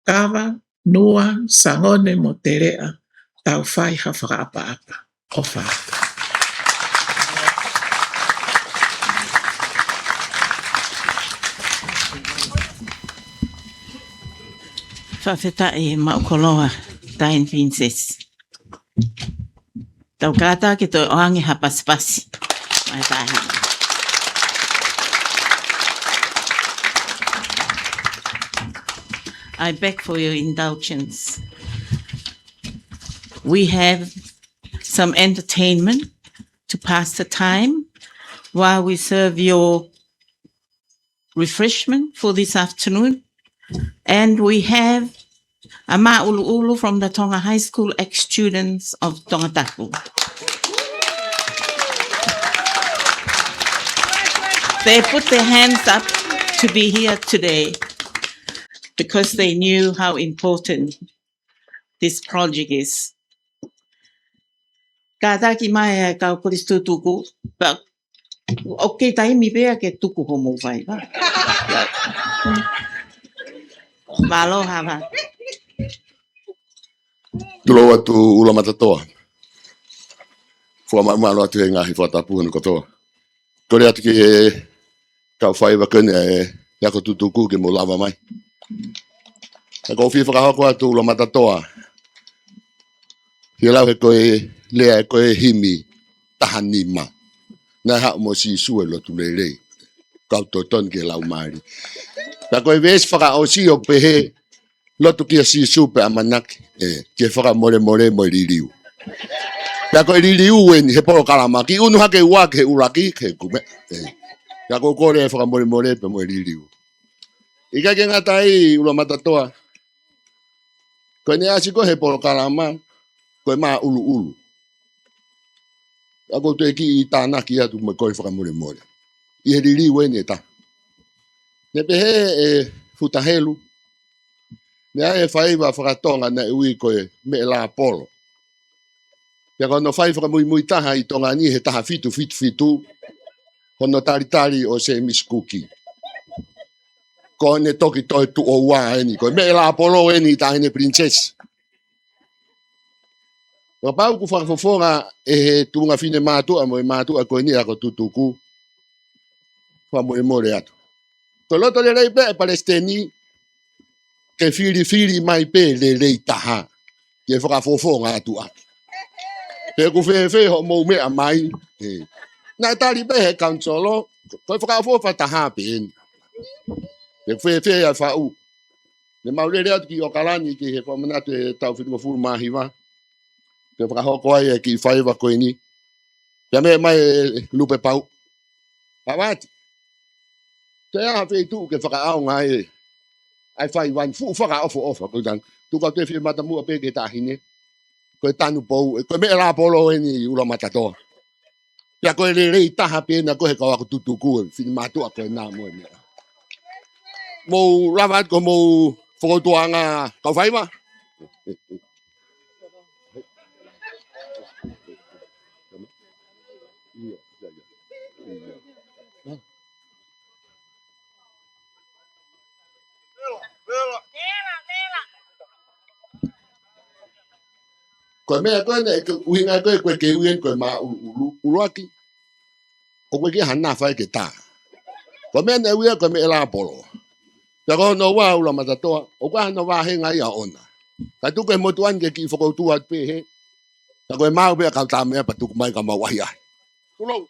Kava, nua, sangone mo teleʻa, tau fai ha fakaʻapaʻapa. ʻOfa atu. Fakafetaʻi maʻu koloa, Taini Pilinisesi. Tau kātaki ke toe ʻoange ha pasipasi. Mai tahi. I beg for your indulgence. We have some entertainment to pass the time while we serve your refreshment for this afternoon. And we have a māʻuluʻulu from the Tonga High School ex-students of Tongatapu. They put their hands up to be here today because they knew how important this project is. Kātaki mai ʻa e kau kolisi tutuku, pea ʻoku kei taimi pē ia ke tuku hoʻomou faiva. Mālō Hava. Tulou atu ʻUlumatatoa. Fakamaʻumaʻulu atu he ngaahi fakatapu hono kotoa. Kole atu ki he kau faiva ko eni ʻa e ako tutuku ke mou lava mai. Ka ʻoku ou fie fakahoko atu ʻUlumatatoa. Fie lau he ko e lea ko e himi taha nima. Naʻe haʻu mo Sīsū e lotu lelei. Kau totonu ki he laumālie. Ka ko e veesi fakaʻosi ʻoku pehē, lotu kia Sīsū pea ʻamanaki, ē, ke fakamolemole mo e liliu. Pea ko e liliu eni he polokalama, kiʻi unu hake ua ki he ʻuluaki, ki he kume, ē. Pea ʻoku ou kole e fakamolemole pea mo e liliu. ʻIkai ke ngata ai ʻUlumatatoa. Ko ʻene ʻasi ko ē he polokalama, ko e māʻuluʻulu. ʻOku ou toe kiʻi tānaki atu mo e kole fakamolemole. ʻI he liliu eni ʻe taha. Ne pehē ʻe Futa Helu, naʻe ʻi ai e faiva faka-Tonga naʻe ui ko e Meʻelāpolo. Pea ko hono fai fakamuimui taha ʻi Tonga ni he taha fitu fitu fitu, hono talitali ʻo Sēmisi Kuki. Ko ʻene toki toe tuʻo ua eni, ko e Meʻelāpolo eni Taʻahine Pilinisesi. Kapau ʻoku fakafofonga ʻe he tuʻunga fine mātuʻa mo e mātuʻa ko eni ako tutuku, fakamolemole atu. Ko e loto lelei pē ʻa e Palesiteni, ke filifili mai pē lelei taha, ke fakafofonga atu ʻaki. Pe ʻoku fēfē hoʻomou meʻa mai. Ē. Naʻe tali pē he kanisolo, ko e fakaʻofoʻofa taha pē eni. Pe ʻoku fēfē ʻa e faʻu. Ne mau lele atu ki ʻOkalani ki he fakamanatu e taʻu fitungofulu mā hiva. Ke fakahoko ai e kiʻi faiva ko eni. Pea meʻa mai e Lupe Pau. Pāvati. Te aha feituʻu ke fakaʻaonga ai, ʻa e faiva ni fuʻu fakaʻofoʻofa, ko e tanu. Tuku atu e fie mata muʻa pē ki he taʻahine. Ko e tanu pou, ē, ko e meʻa lā polo eni ʻUluaki Matatoa. Pea ko e lelei taha pē ena ko e he kau ako tutuku, e fini mātuʻa ko ena mo e meʻa. Mou lava atu ko homou fokoutuʻanga kau faiva. Ko e meʻa ko ena, ʻe ko ʻuhinga ko ē ko e ke ui eni ko e māʻuluʻulu, ʻuluaki. ʻOku ʻikai ke ʻi ai ha nafa ia ke tā. Ko e meʻa naʻe ui ia ko e meʻa lā polo. Pea ko hono ua ʻUluaki Matatoa, ʻoku ʻi ai hono vāhenga ia ʻoʻona. Ka tuku e motuʻa ni ke kiʻi fokoutua atu pē hē. Ka ko e maau pē ʻa e kau tā meʻa pea tuku mai ka mau ʻahiʻahi. Tulou.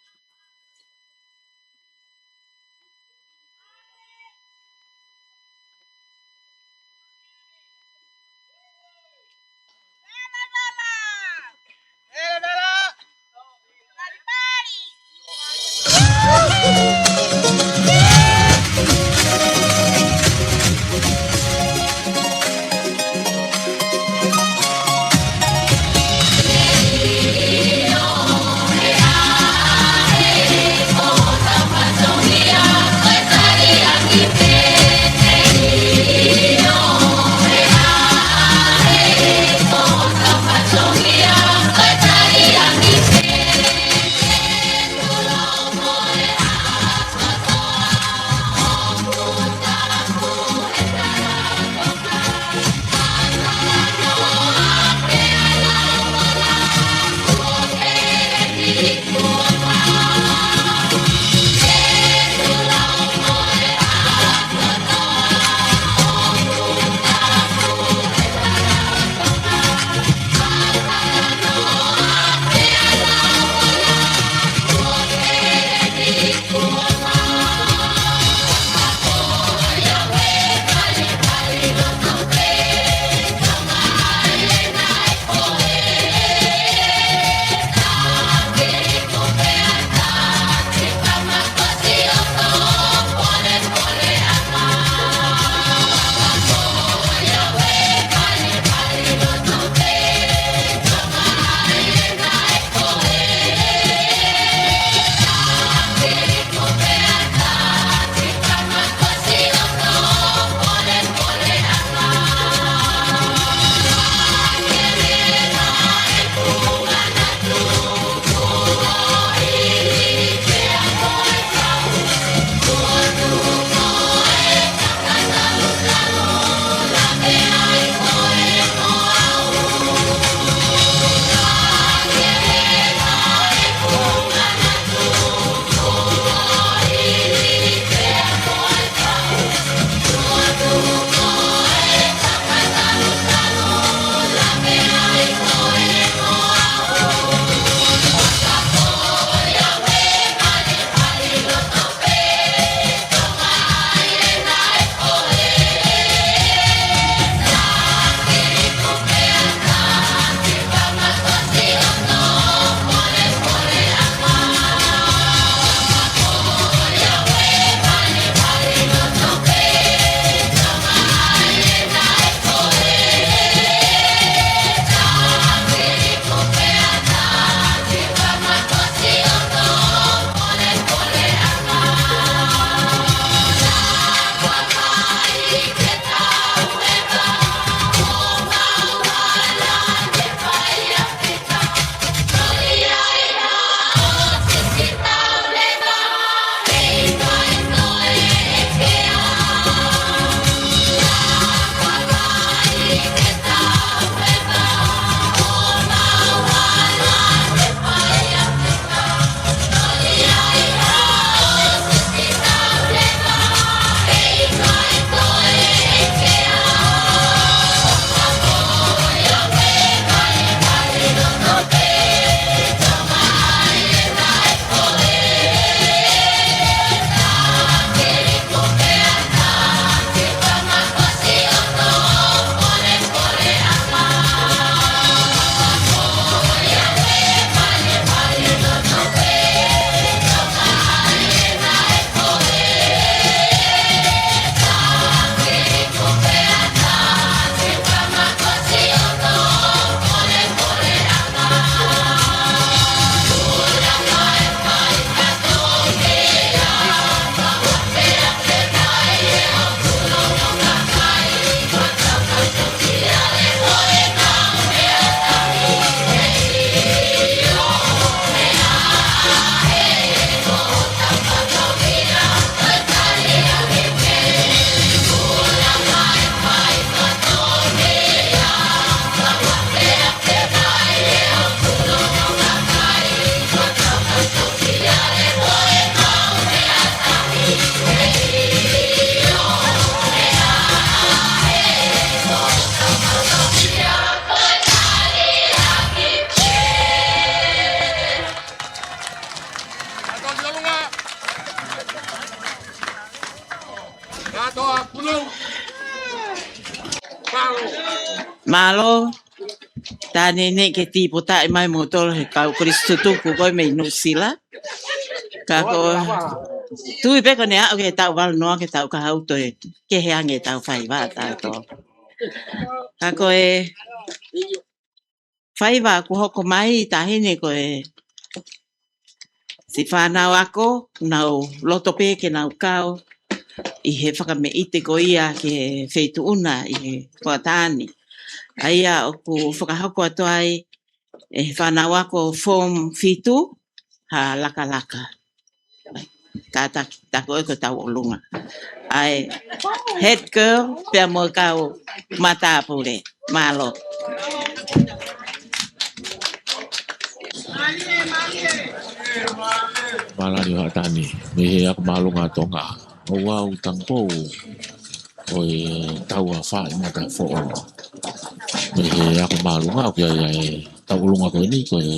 Mālō, tā neʻineʻi ke tīpotaʻi mai moutolu he kau kolisi tutuku ko ē mei Nuʻusila. Ka ko e tui pē ko ʻene aʻu ki he taʻu valu noa ke tau ka hau toe kehe ange ʻetau faiva ʻatautolu. Ka ko e faiva kuo hoko mai, taʻahine, ko e siʻi fānau ako, nau loto pē ke nau kau ʻi he fakameʻite ko ia ki he feituʻu na ʻi he Hoʻatā ni. ʻA ia ʻoku fakahoko atu ai ʻe he fānau ako form fitu ha lakalaka. Kātaki, tā ko ē ko e tauʻolunga ʻa e head girl pea mo e kau matāpule. Mālō. Mālō ʻa Hoʻatā ni, mei he ako māʻolunga ʻa Tonga. ʻOku ou tangata ʻo e Tau ʻa Fai Matafoʻou. Mei he ako māʻolunga ʻoku ʻi ai ʻa e tauʻolunga ko eni, ko e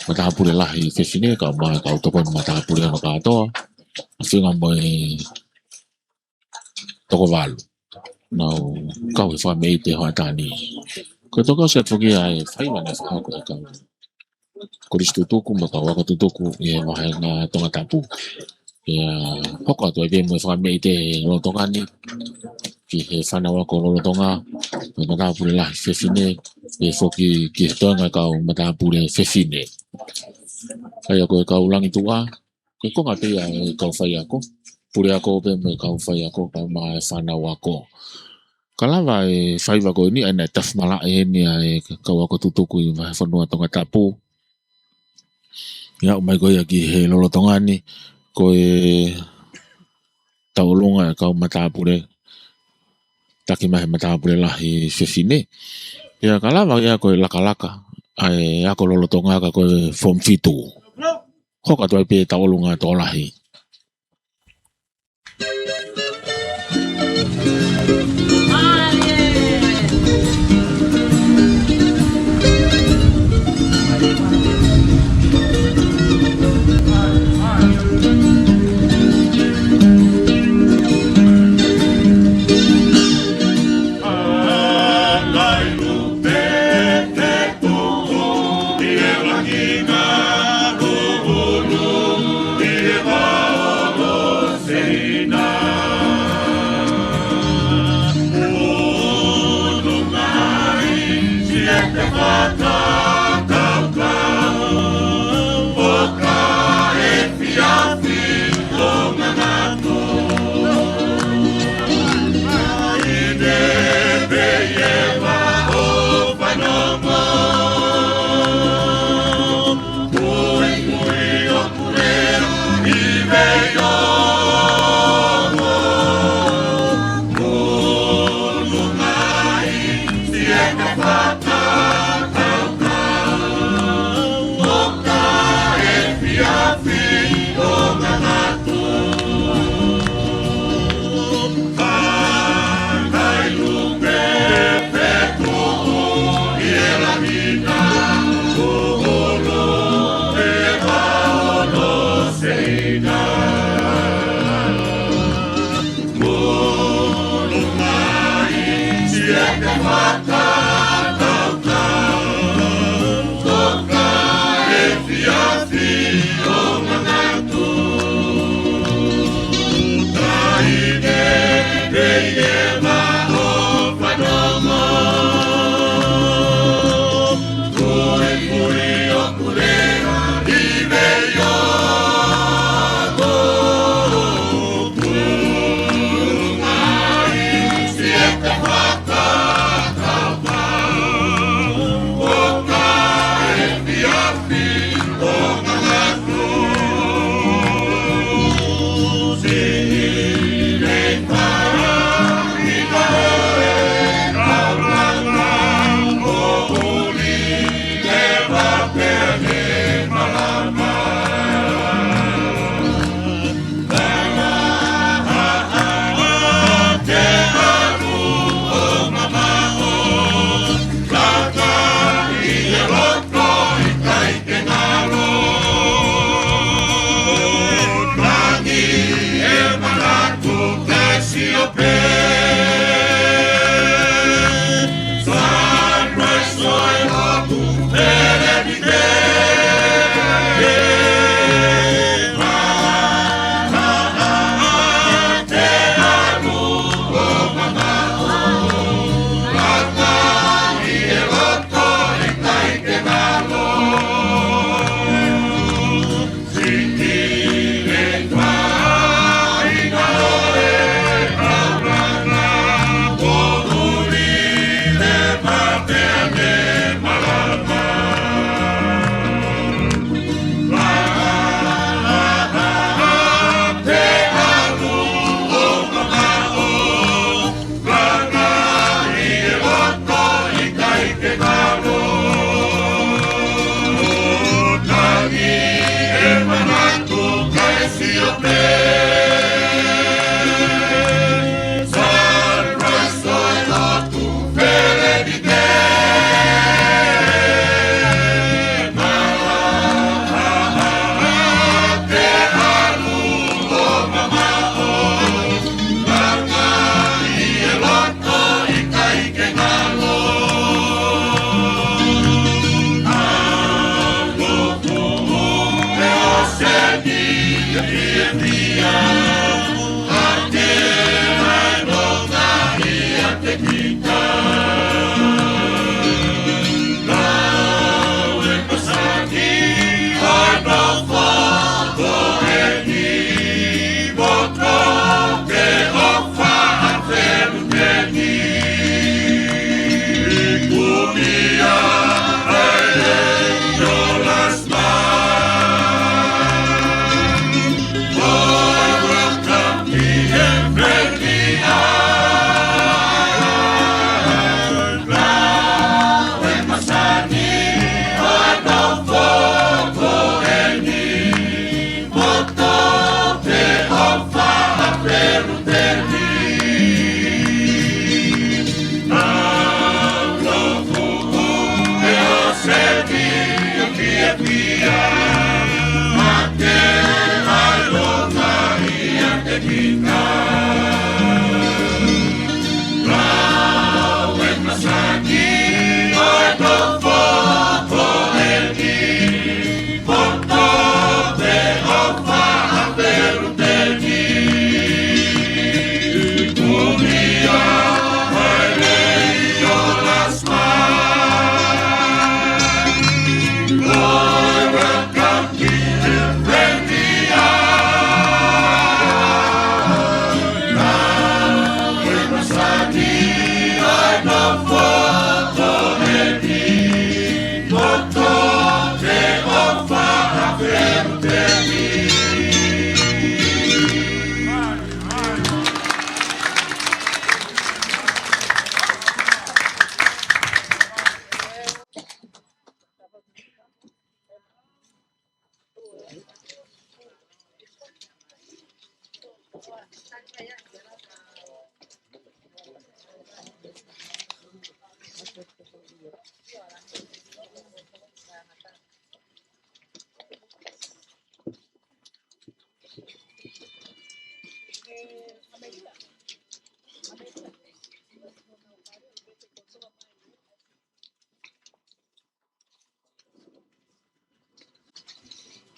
matāpule lahi fefine, kae ʻumaʻā e kau tokoni matāpule hono kātoa. ʻAfio mo e toko valu. Nau kau he fakameʻite Hoʻatā ni. Ko e toki ʻosi atu foki ʻa e faiva naʻe fakahoko ʻe he kau kolisi tutuku mo e kau ako tutuku ʻi he vahenga Tongatapu. ʻIo, hoko atu ai pē mo e fakameʻite lolotonga ni ki he fānau ako lolotonga, mo e matāpule lahi fefine, pea foki ki he toenga kau matāpule fefine. ʻA ia ko e kau langituʻa, ko e konga pē ia e kau faiako, puleako pē mo e kau faiako, kae ʻumaʻā e fānau ako. Ka lava e faiva ko eni, ʻa ia naʻe tafi malaʻe heni ʻa e kau ako tutuku ʻi he vahefonua Tongatapu. ʻIo, aʻu mai ko ia ki he lolotonga ni, ko e tauʻolunga e kau matāpule, taki mai he matāpule lahi fefine. ʻIo, ka lava ia ko e lakalaka ʻa e ako lolotonga ka ko e form fitu. Hoko atu ai pē tauʻolunga tokolahi.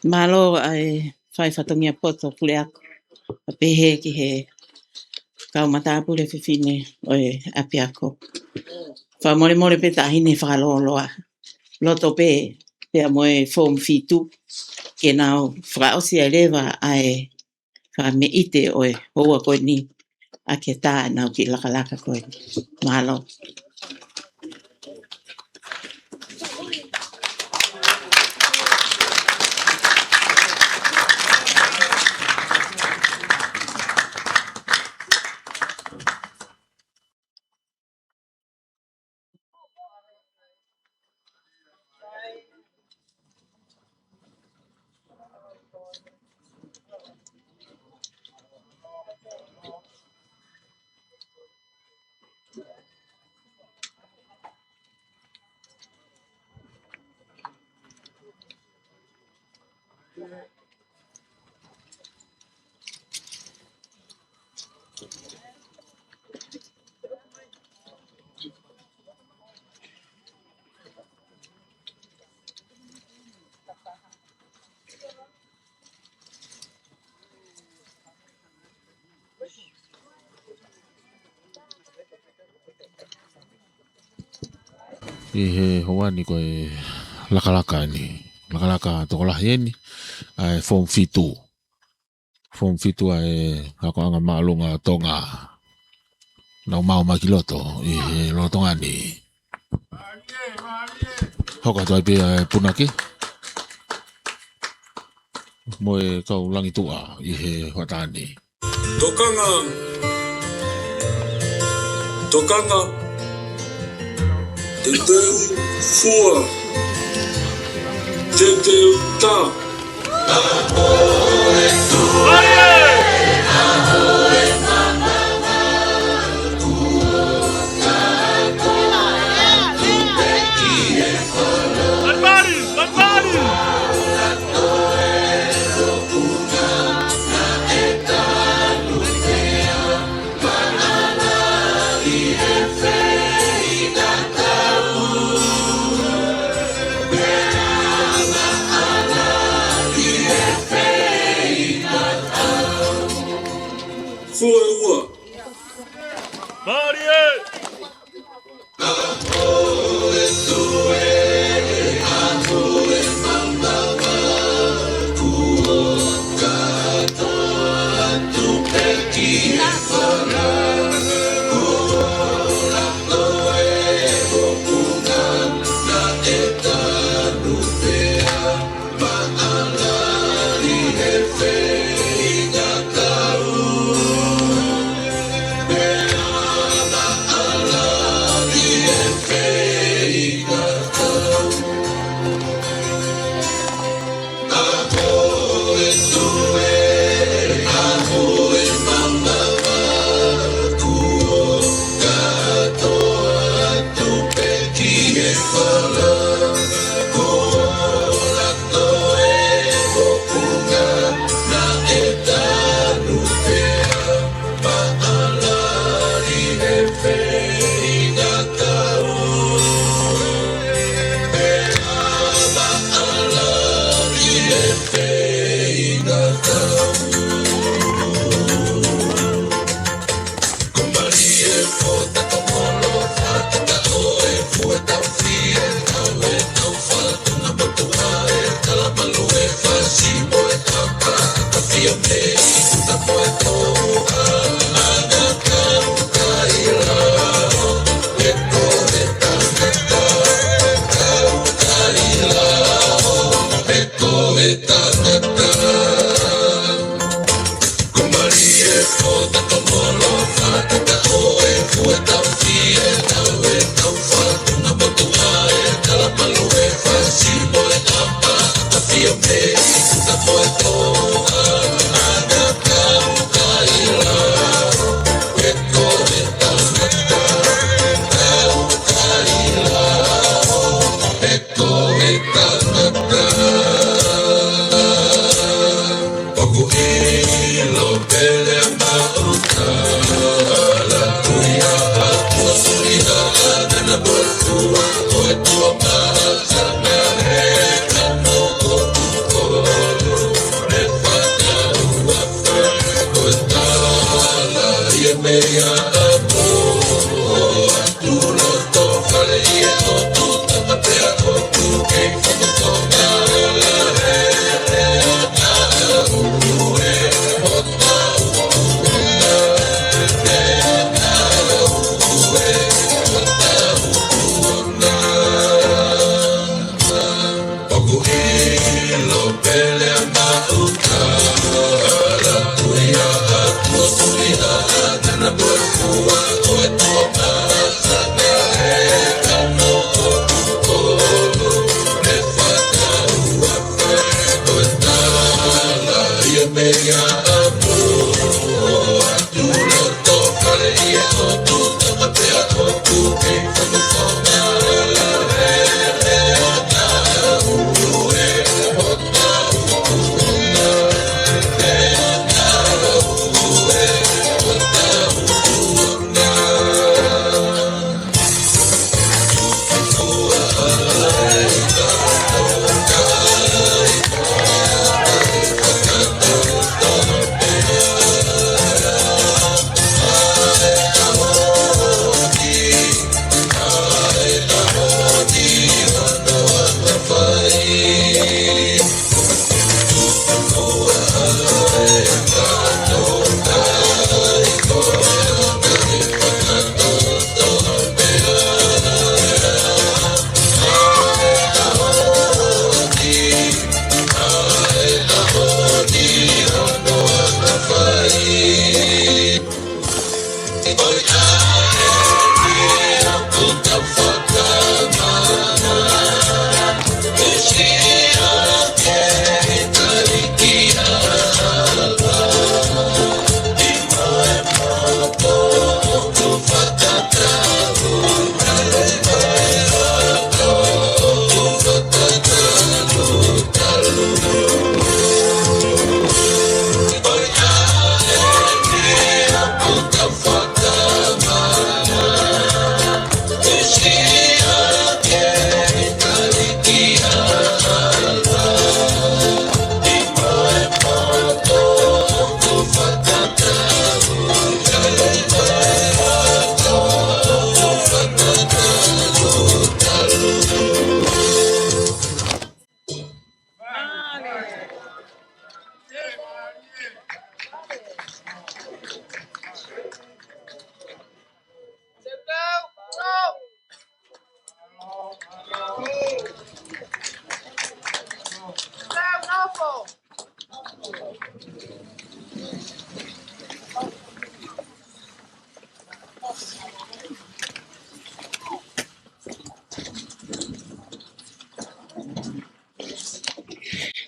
Mālō ʻa e fai fatongia poto puleako. ʻA pehē ki he kau matāpule fefine ʻo e ʻapiako. Fakamolemole pē taʻahine fakalōloa. Loto pē, pea mo e foomu fitu. Ke nau fakaʻosi ai leva ʻa e fakameʻite ʻo e houa ko eni ʻaki e tā ʻenau kiʻi lakalaka ko eni. Mālō. ʻI he houa ni ko e lakalaka eni. Lakalaka tokolahi eni, ʻa e Form fitu. Form fitu ʻa e akoʻanga māʻolunga ʻo Tonga. Nau maʻu mai ki loto ʻi he lolotonga ni. Hoko atu ai pē ʻa e punake mo e kau langituʻa ʻi he hoʻatā ni. Tokanga. Tokanga. Teuteu fua. Teuteu tā. Fua ua. Mālie!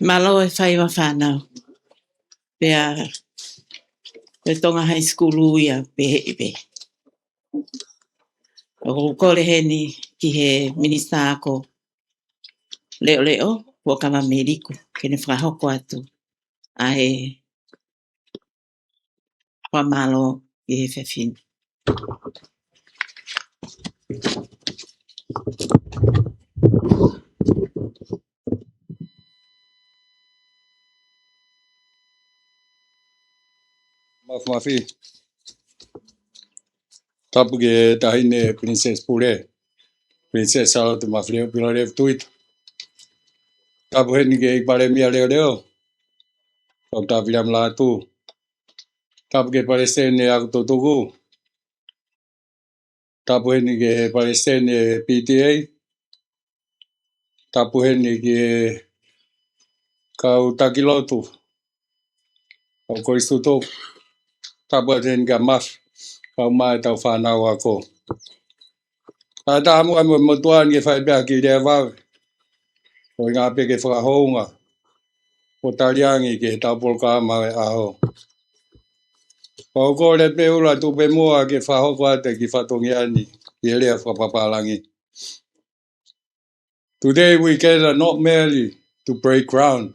Mālō e faiva fānau. Pea, ko e Tonga High School ia pē he ipe. ʻOku ou kole heni ki he Minisitā Ako Leʻoleʻo, Puakava Meliku, ke ne fakahoko atu ʻa e fakamālō ki he efiafi ni. Mafimafi. Tapu ki he Taʻahine Princess Pule, Princess Sālote Mafileʻo Pilolevu Tuita. Tapu heni ki he Palēmia Leʻoleʻo, Toketā Viliami Lātū. Tapu ki he Palesiteni Ako Tutuku. Tapu heni ki he Palesiteni P T A. Tapu heni ki he kau taki lotu ʻo e Kolisi Tutuku. Tapu atu heni kia Mafi, kae ʻumaʻā ʻetau fānau ako. Kae ʻatā muʻa mo e motuʻa ni ke fai pē ha kiʻi lea vave, ko e ʻuhinga pē ke fakahounga ʻo taliangi ki heʻetau polokalama ʻo e ʻaho. Pea ʻoku ou kole pē ʻUla Tuʻupemuʻa ke fakahoko atu e kiʻi fatongia ni ʻi he lea fakapapālangi. Today we gather not merely to break ground,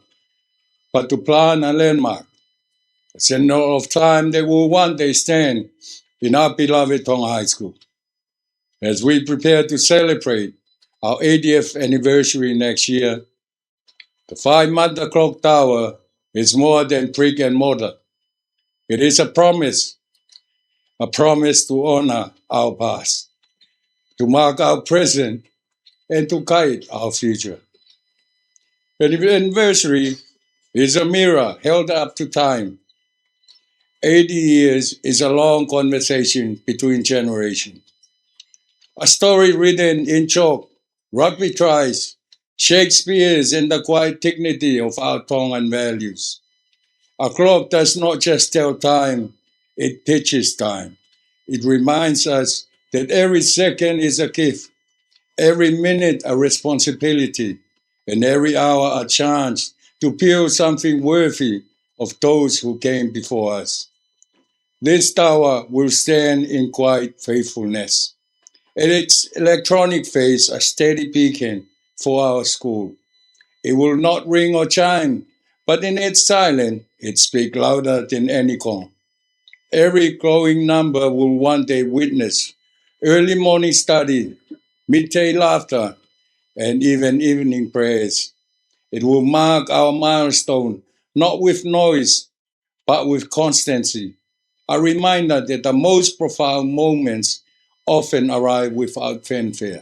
but to plant a landmark, a sentinel of time that will one day stand in our beloved Tonga High School. As we prepare to celebrate our eightieth anniversary next year, the five Mata Clock Tower is more than brick and mortar. It is a promise, a promise to honor our past, to mark our present, and to guide our future. An anniversary is a mirror held up to time. Eighty years is a long conversation between generations. A story written in chalk, rugby tries, Shakespeare's, and the quiet dignity of our Tongan values. A clock does not just tell time, it teaches time. It reminds us that every second is a gift, every minute a responsibility, and every hour a chance to build something worthy of those who came before us. This tower will stand in quiet faithfulness, and its electronic face a steady beacon for our school. It will not ring or chime, but in its silence, it speaks louder than any gong. Every growing number will one day witness early morning study, midday laughter, and even evening prayers. It will mark our milestone, not with noise, but with constancy, a reminder that the most profound moments often arrive without fanfare,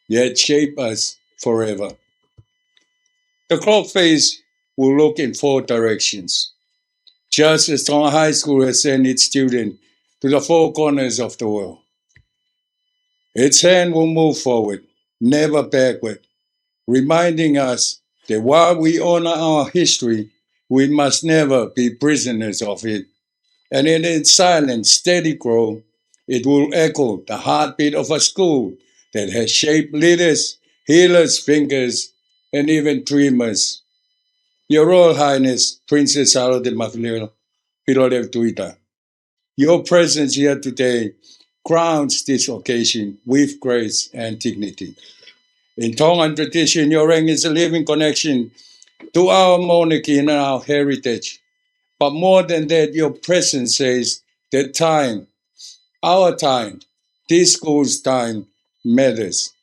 yet shape us forever. The clock face will look in four directions, just as Tonga High School has sent its students to the four corners of the world. Its hand will move forward, never backward, reminding us that while we honor our history, we must never be prisoners of it. And in its silent, steady grow, it will echo the heartbeat of a school that has shaped leaders, healers, thinkers, and even dreamers. Your Royal Highness, Princess Sālote Mafileʻo Pilolevu Tuita, your presence here today crowns this occasion with grace and dignity. In Tongan tradition, your rank is a living connection to our monarchy and our heritage. But more than that, your presence says that time, our time, this school's time, matters.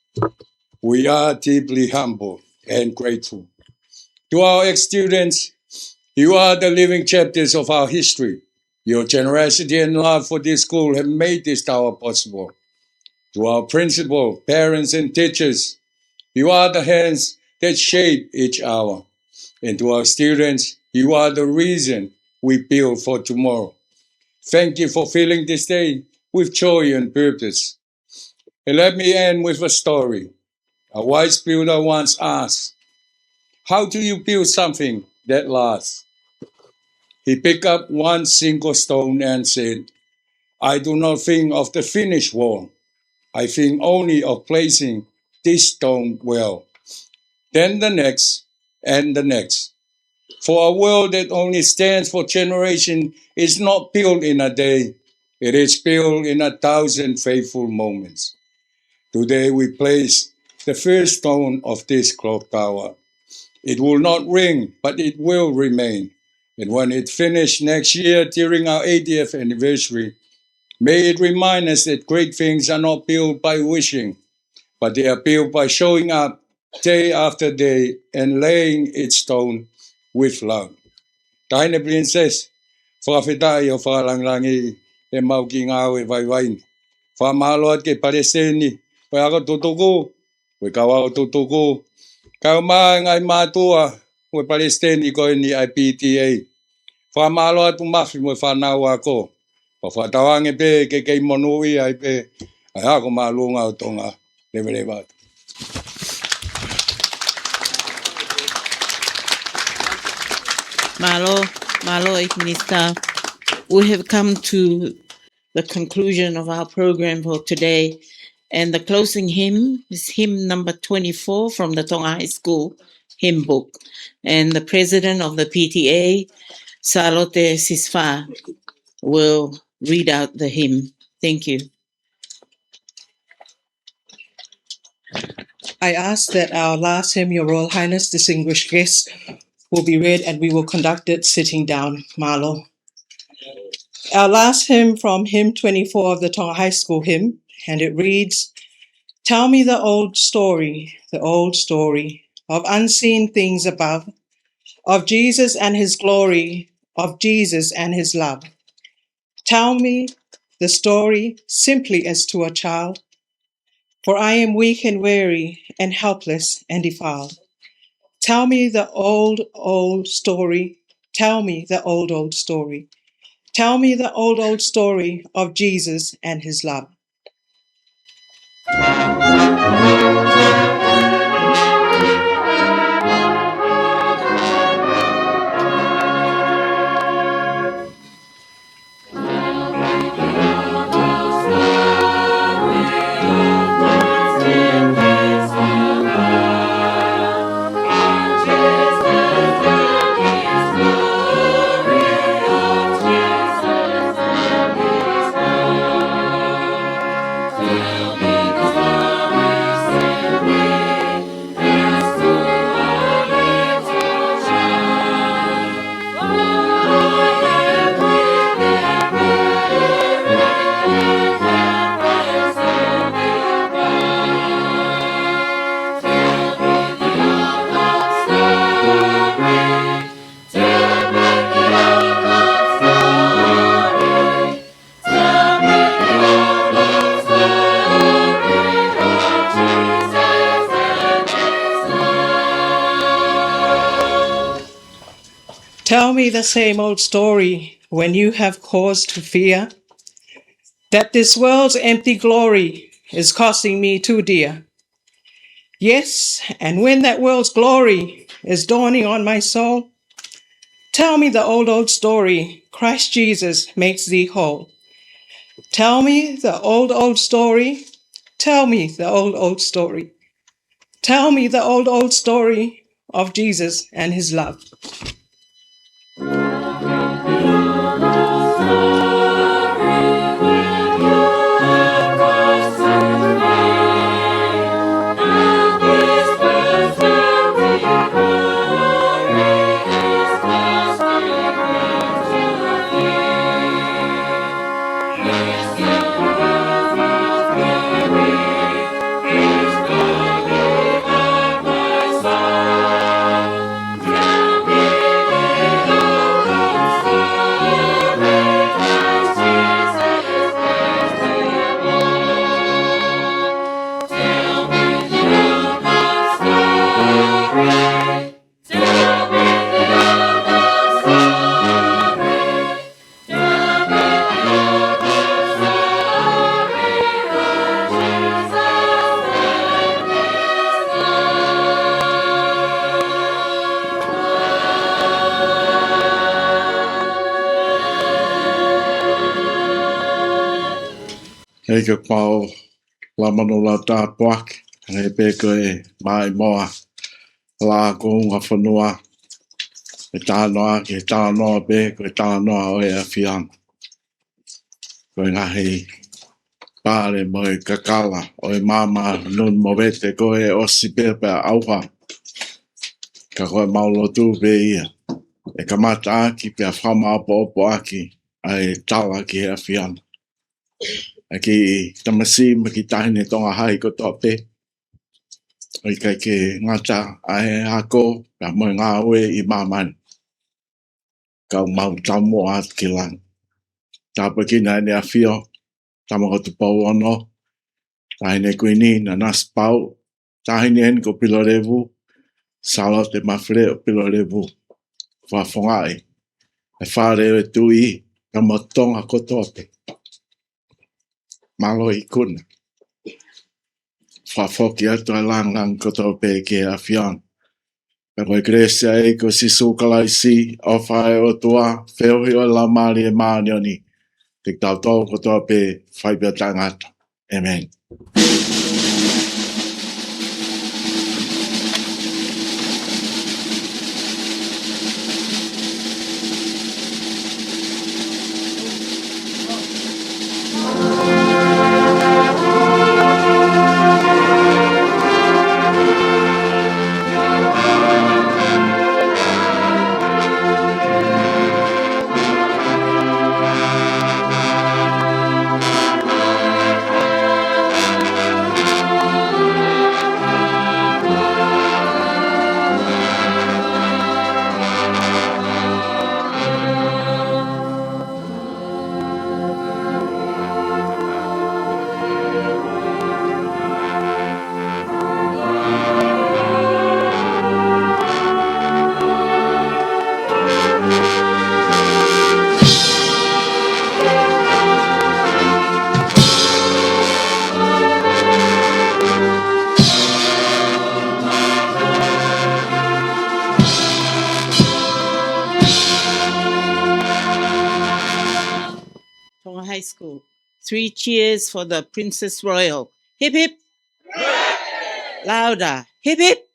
We are deeply humbled and grateful. To our ex-students, you are the living chapters of our history. Your generosity and love for this school have made this tower possible. To our principal, parents, and teachers, you are the hands that shape each hour. And to our students, you are the reason we build for tomorrow. Thank you for filling this day with joy and purpose. And let me end with a story. A wise builder once asked, "How do you build something that last. He picked up one single stone and said, "I do not think of the finished wall. I think only of placing this stone well." Then the next and the next. For a world that only stands for generation is not built in a day. It is built in a thousand faithful moments. Today we place the first stone of this clock tower. It will not ring, but it will remain. And when it finishes next year during our eightieth anniversary, may it remind us that great things are not built by wishing, but they are built by showing up day after day and laying its stone with love. Taʻahine Princess, fakafetaʻi ʻo fakalāngilangiʻi ʻemau kiʻi ngāue vaivai ni. Fakamālō atu ki he Palesiteni ʻo e ako tutuku, ʻo e kau ako tutuku, kae ʻumaʻā e ngaahi mātuʻa ʻo e Palesiteni ko eni ʻa e P T A. Fakamālō atu Mafi mo e fānau ako. Pea fakatauange pē ke kei monūʻia ai pē ʻa e ako māʻolunga ʻo Tonga. Leveleva atu. Mālō, mālō ʻEiki Minisitā. We have come to the conclusion of our program for today. And the closing hymn is hymn number twenty-four from the Tonga High School hymn book. And the president of the P T A, Sālote Sisifā, will read out the hymn. Thank you. I ask that our last hymn, Your Royal Highness, distinguished guests, will be read, and we will conduct it sitting down. Mālō. Our last hymn from hymn twenty-four of the Tonga High School hymn, and it reads, "Tell me the old story, the old story of unseen things above, of Jesus and his glory, of Jesus and his love. Tell me the story simply as to a child, for I am weak and weary and helpless and defiled. Tell me the old, old story. Tell me the old, old story. Tell me the old, old story of Jesus and his love." Tell me the same old story when you have cause to fear that this world's empty glory is costing me too dear. Yes, and when that world's glory is dawning on my soul, tell me the old, old story, Christ Jesus makes thee whole. Tell me the old, old story, tell me the old, old story. Tell me the old, old story of Jesus and his love. ʻEiki, ʻoku mau lama nula tāpuaki, he pē ko e maʻimoa, la ko unga fonua, e talanoa ki he talanoa pē, ko e talanoa ʻo e ʻAfiona. Ko e ngaahi pale mo e kakala ʻo e maama nunu mo vete ko e ʻosi pē pea ʻauha. Ka ko e mau lotu pē ia, ʻe kamata ʻaki pea fakamaʻopoʻopo ʻaki ʻa e tala ki he ʻAfiona. ʻA e kiʻi tamasiʻi mo e kiʻi taʻahine Tonga High kotoa pē. ʻOku ʻikai ke ngata ʻa e ako pea mo e ngāue ʻi māmani, ka ʻoku mau taumuʻa atu ki langi. Tāpuekina ʻEne ʻAfio, Tama ko Tupou Ono, Taʻahine Kuini Nanasipauʻu, Taʻahine Henico Pilolevu, Sālote Mafileʻo Pilolevu, fakafofongaʻi e Fale ʻo e Tuʻi, ka mo Tonga kotoa pē. Mālō ikuna. Fakafoki atu ʻa e lāngilangi kotoa pē ki he ʻAfiona. Pea ko e kelesi ʻa e ʻEiki ko Sīsū Kalaisi, ʻofa ʻa e ʻOtua, feohi ʻo e Laumālie Māʻoniʻoni, ʻiate kitautolu kotoa pē, fai pē ʻo taʻengata. ʻĒmeni. Tonga High School. Three cheers for the Princess Royal. Hip hip. Louder. Hip hip.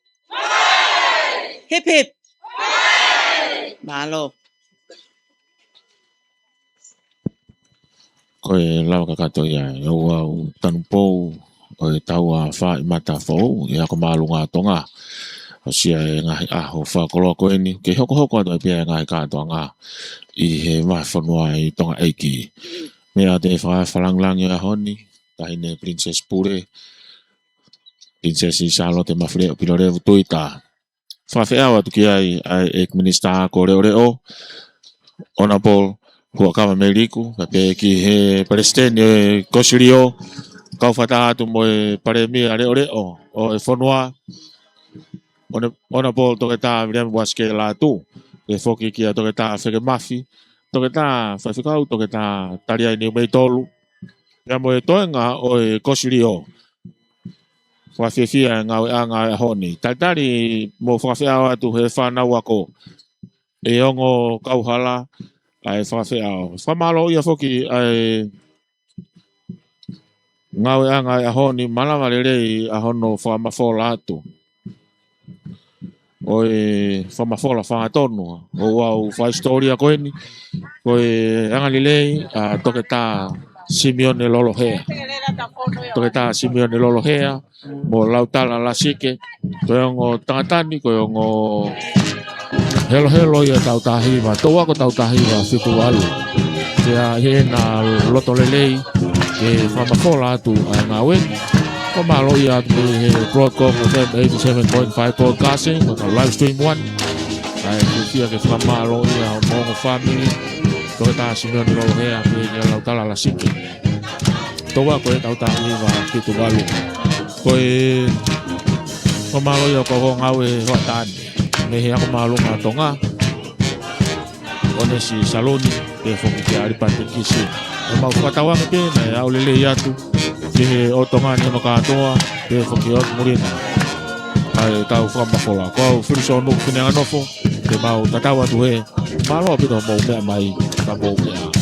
Hip hip. Mālō. Ko e lava kakato ia ʻe ʻoua ʻo tanupou ʻo e taua fāʻi mata foʻou ʻi he ako māʻolunga ʻa Tonga. ʻOsi ia e ngaahi ʻaho fakakoloa ko eni, kei hokohoko atu ai pē ʻa e ngaahi kātoanga ʻi he vahefonua ʻi Tonga ʻEiki. Meʻa atu e fakafalanglangi ʻo e ʻaho ni, Taʻahine Princess Pule, Princess Sālote Mafileʻo Pilolevu Tuita. Fakafeʻao atu ki ai ʻa e ʻEiki Minisitā Ako Leʻoleʻo, Honourable Huʻakavameiliku, kae pehē ki he Palesiteni ʻo e Kosilio, kau fakataha atu mo e Palēmia Leʻoleʻo ʻo e fonua, Hon-, Honourable Toketā Viliami Uasike Lātū, pehē foki kia Toketā Feke Mafi, Toketā Faifekau, Toketā Taliai Niumeitolu, pea mo e toenga ʻo e Kosilio. Fakafiefia e ngāueʻanga ʻo e ʻaho ni. Talitali mo fakafeʻao atu he fānau ako ʻe ongo kauhala ʻa e fakafeʻao. Fakamālōʻia foki ʻa e ngāueʻanga ʻo e ʻaho ni, malava lelei ʻa hono fakamafola atu ʻo e fakamafola fangatonu ʻo e ʻū fakahisitōlia ko eni, ko e angalelei ʻa Toketā Simione Lolohea. Toketā Simione Lolohea mo Lautala Lasike, ko e ongo tangata ni, ko e ongo helohelo ia ʻo e taʻu taha hiva, toʻu ako taʻu taha hiva fitu valu. Pea ʻi heʻena loto lelei ke fakamafola atu ʻa e ngāue ni, fakamālōʻia atu mei he Broadcom F M eighty-seven point five Broadcasting, mo e live stream one. Kae fiefia ke fakamālōʻia homou ongo fāmili, Toketā Simione Lolohea pea kia Lautala Lasike. Toʻu ako taʻu taha hiva fitu valu. Ko e fakamālōʻia ʻoku ou ngāue hoʻatā ni mei he ako māʻolunga ʻa Tonga, ʻOnesi Saloni, pehē foki kia ʻAlipa Tekisi. ʻOku mau fakatauange pē naʻe aʻu lelei atu ki he ʻOtu Tonga ni hono kātoa, pehē foki ʻOtu Muli na. ʻA e tau fakamafola. Ko au Filiso Nuku Fineanganofo, te mau tatau atu he mālō ʻaupito hoʻomou meʻa mai, ka mou meʻa.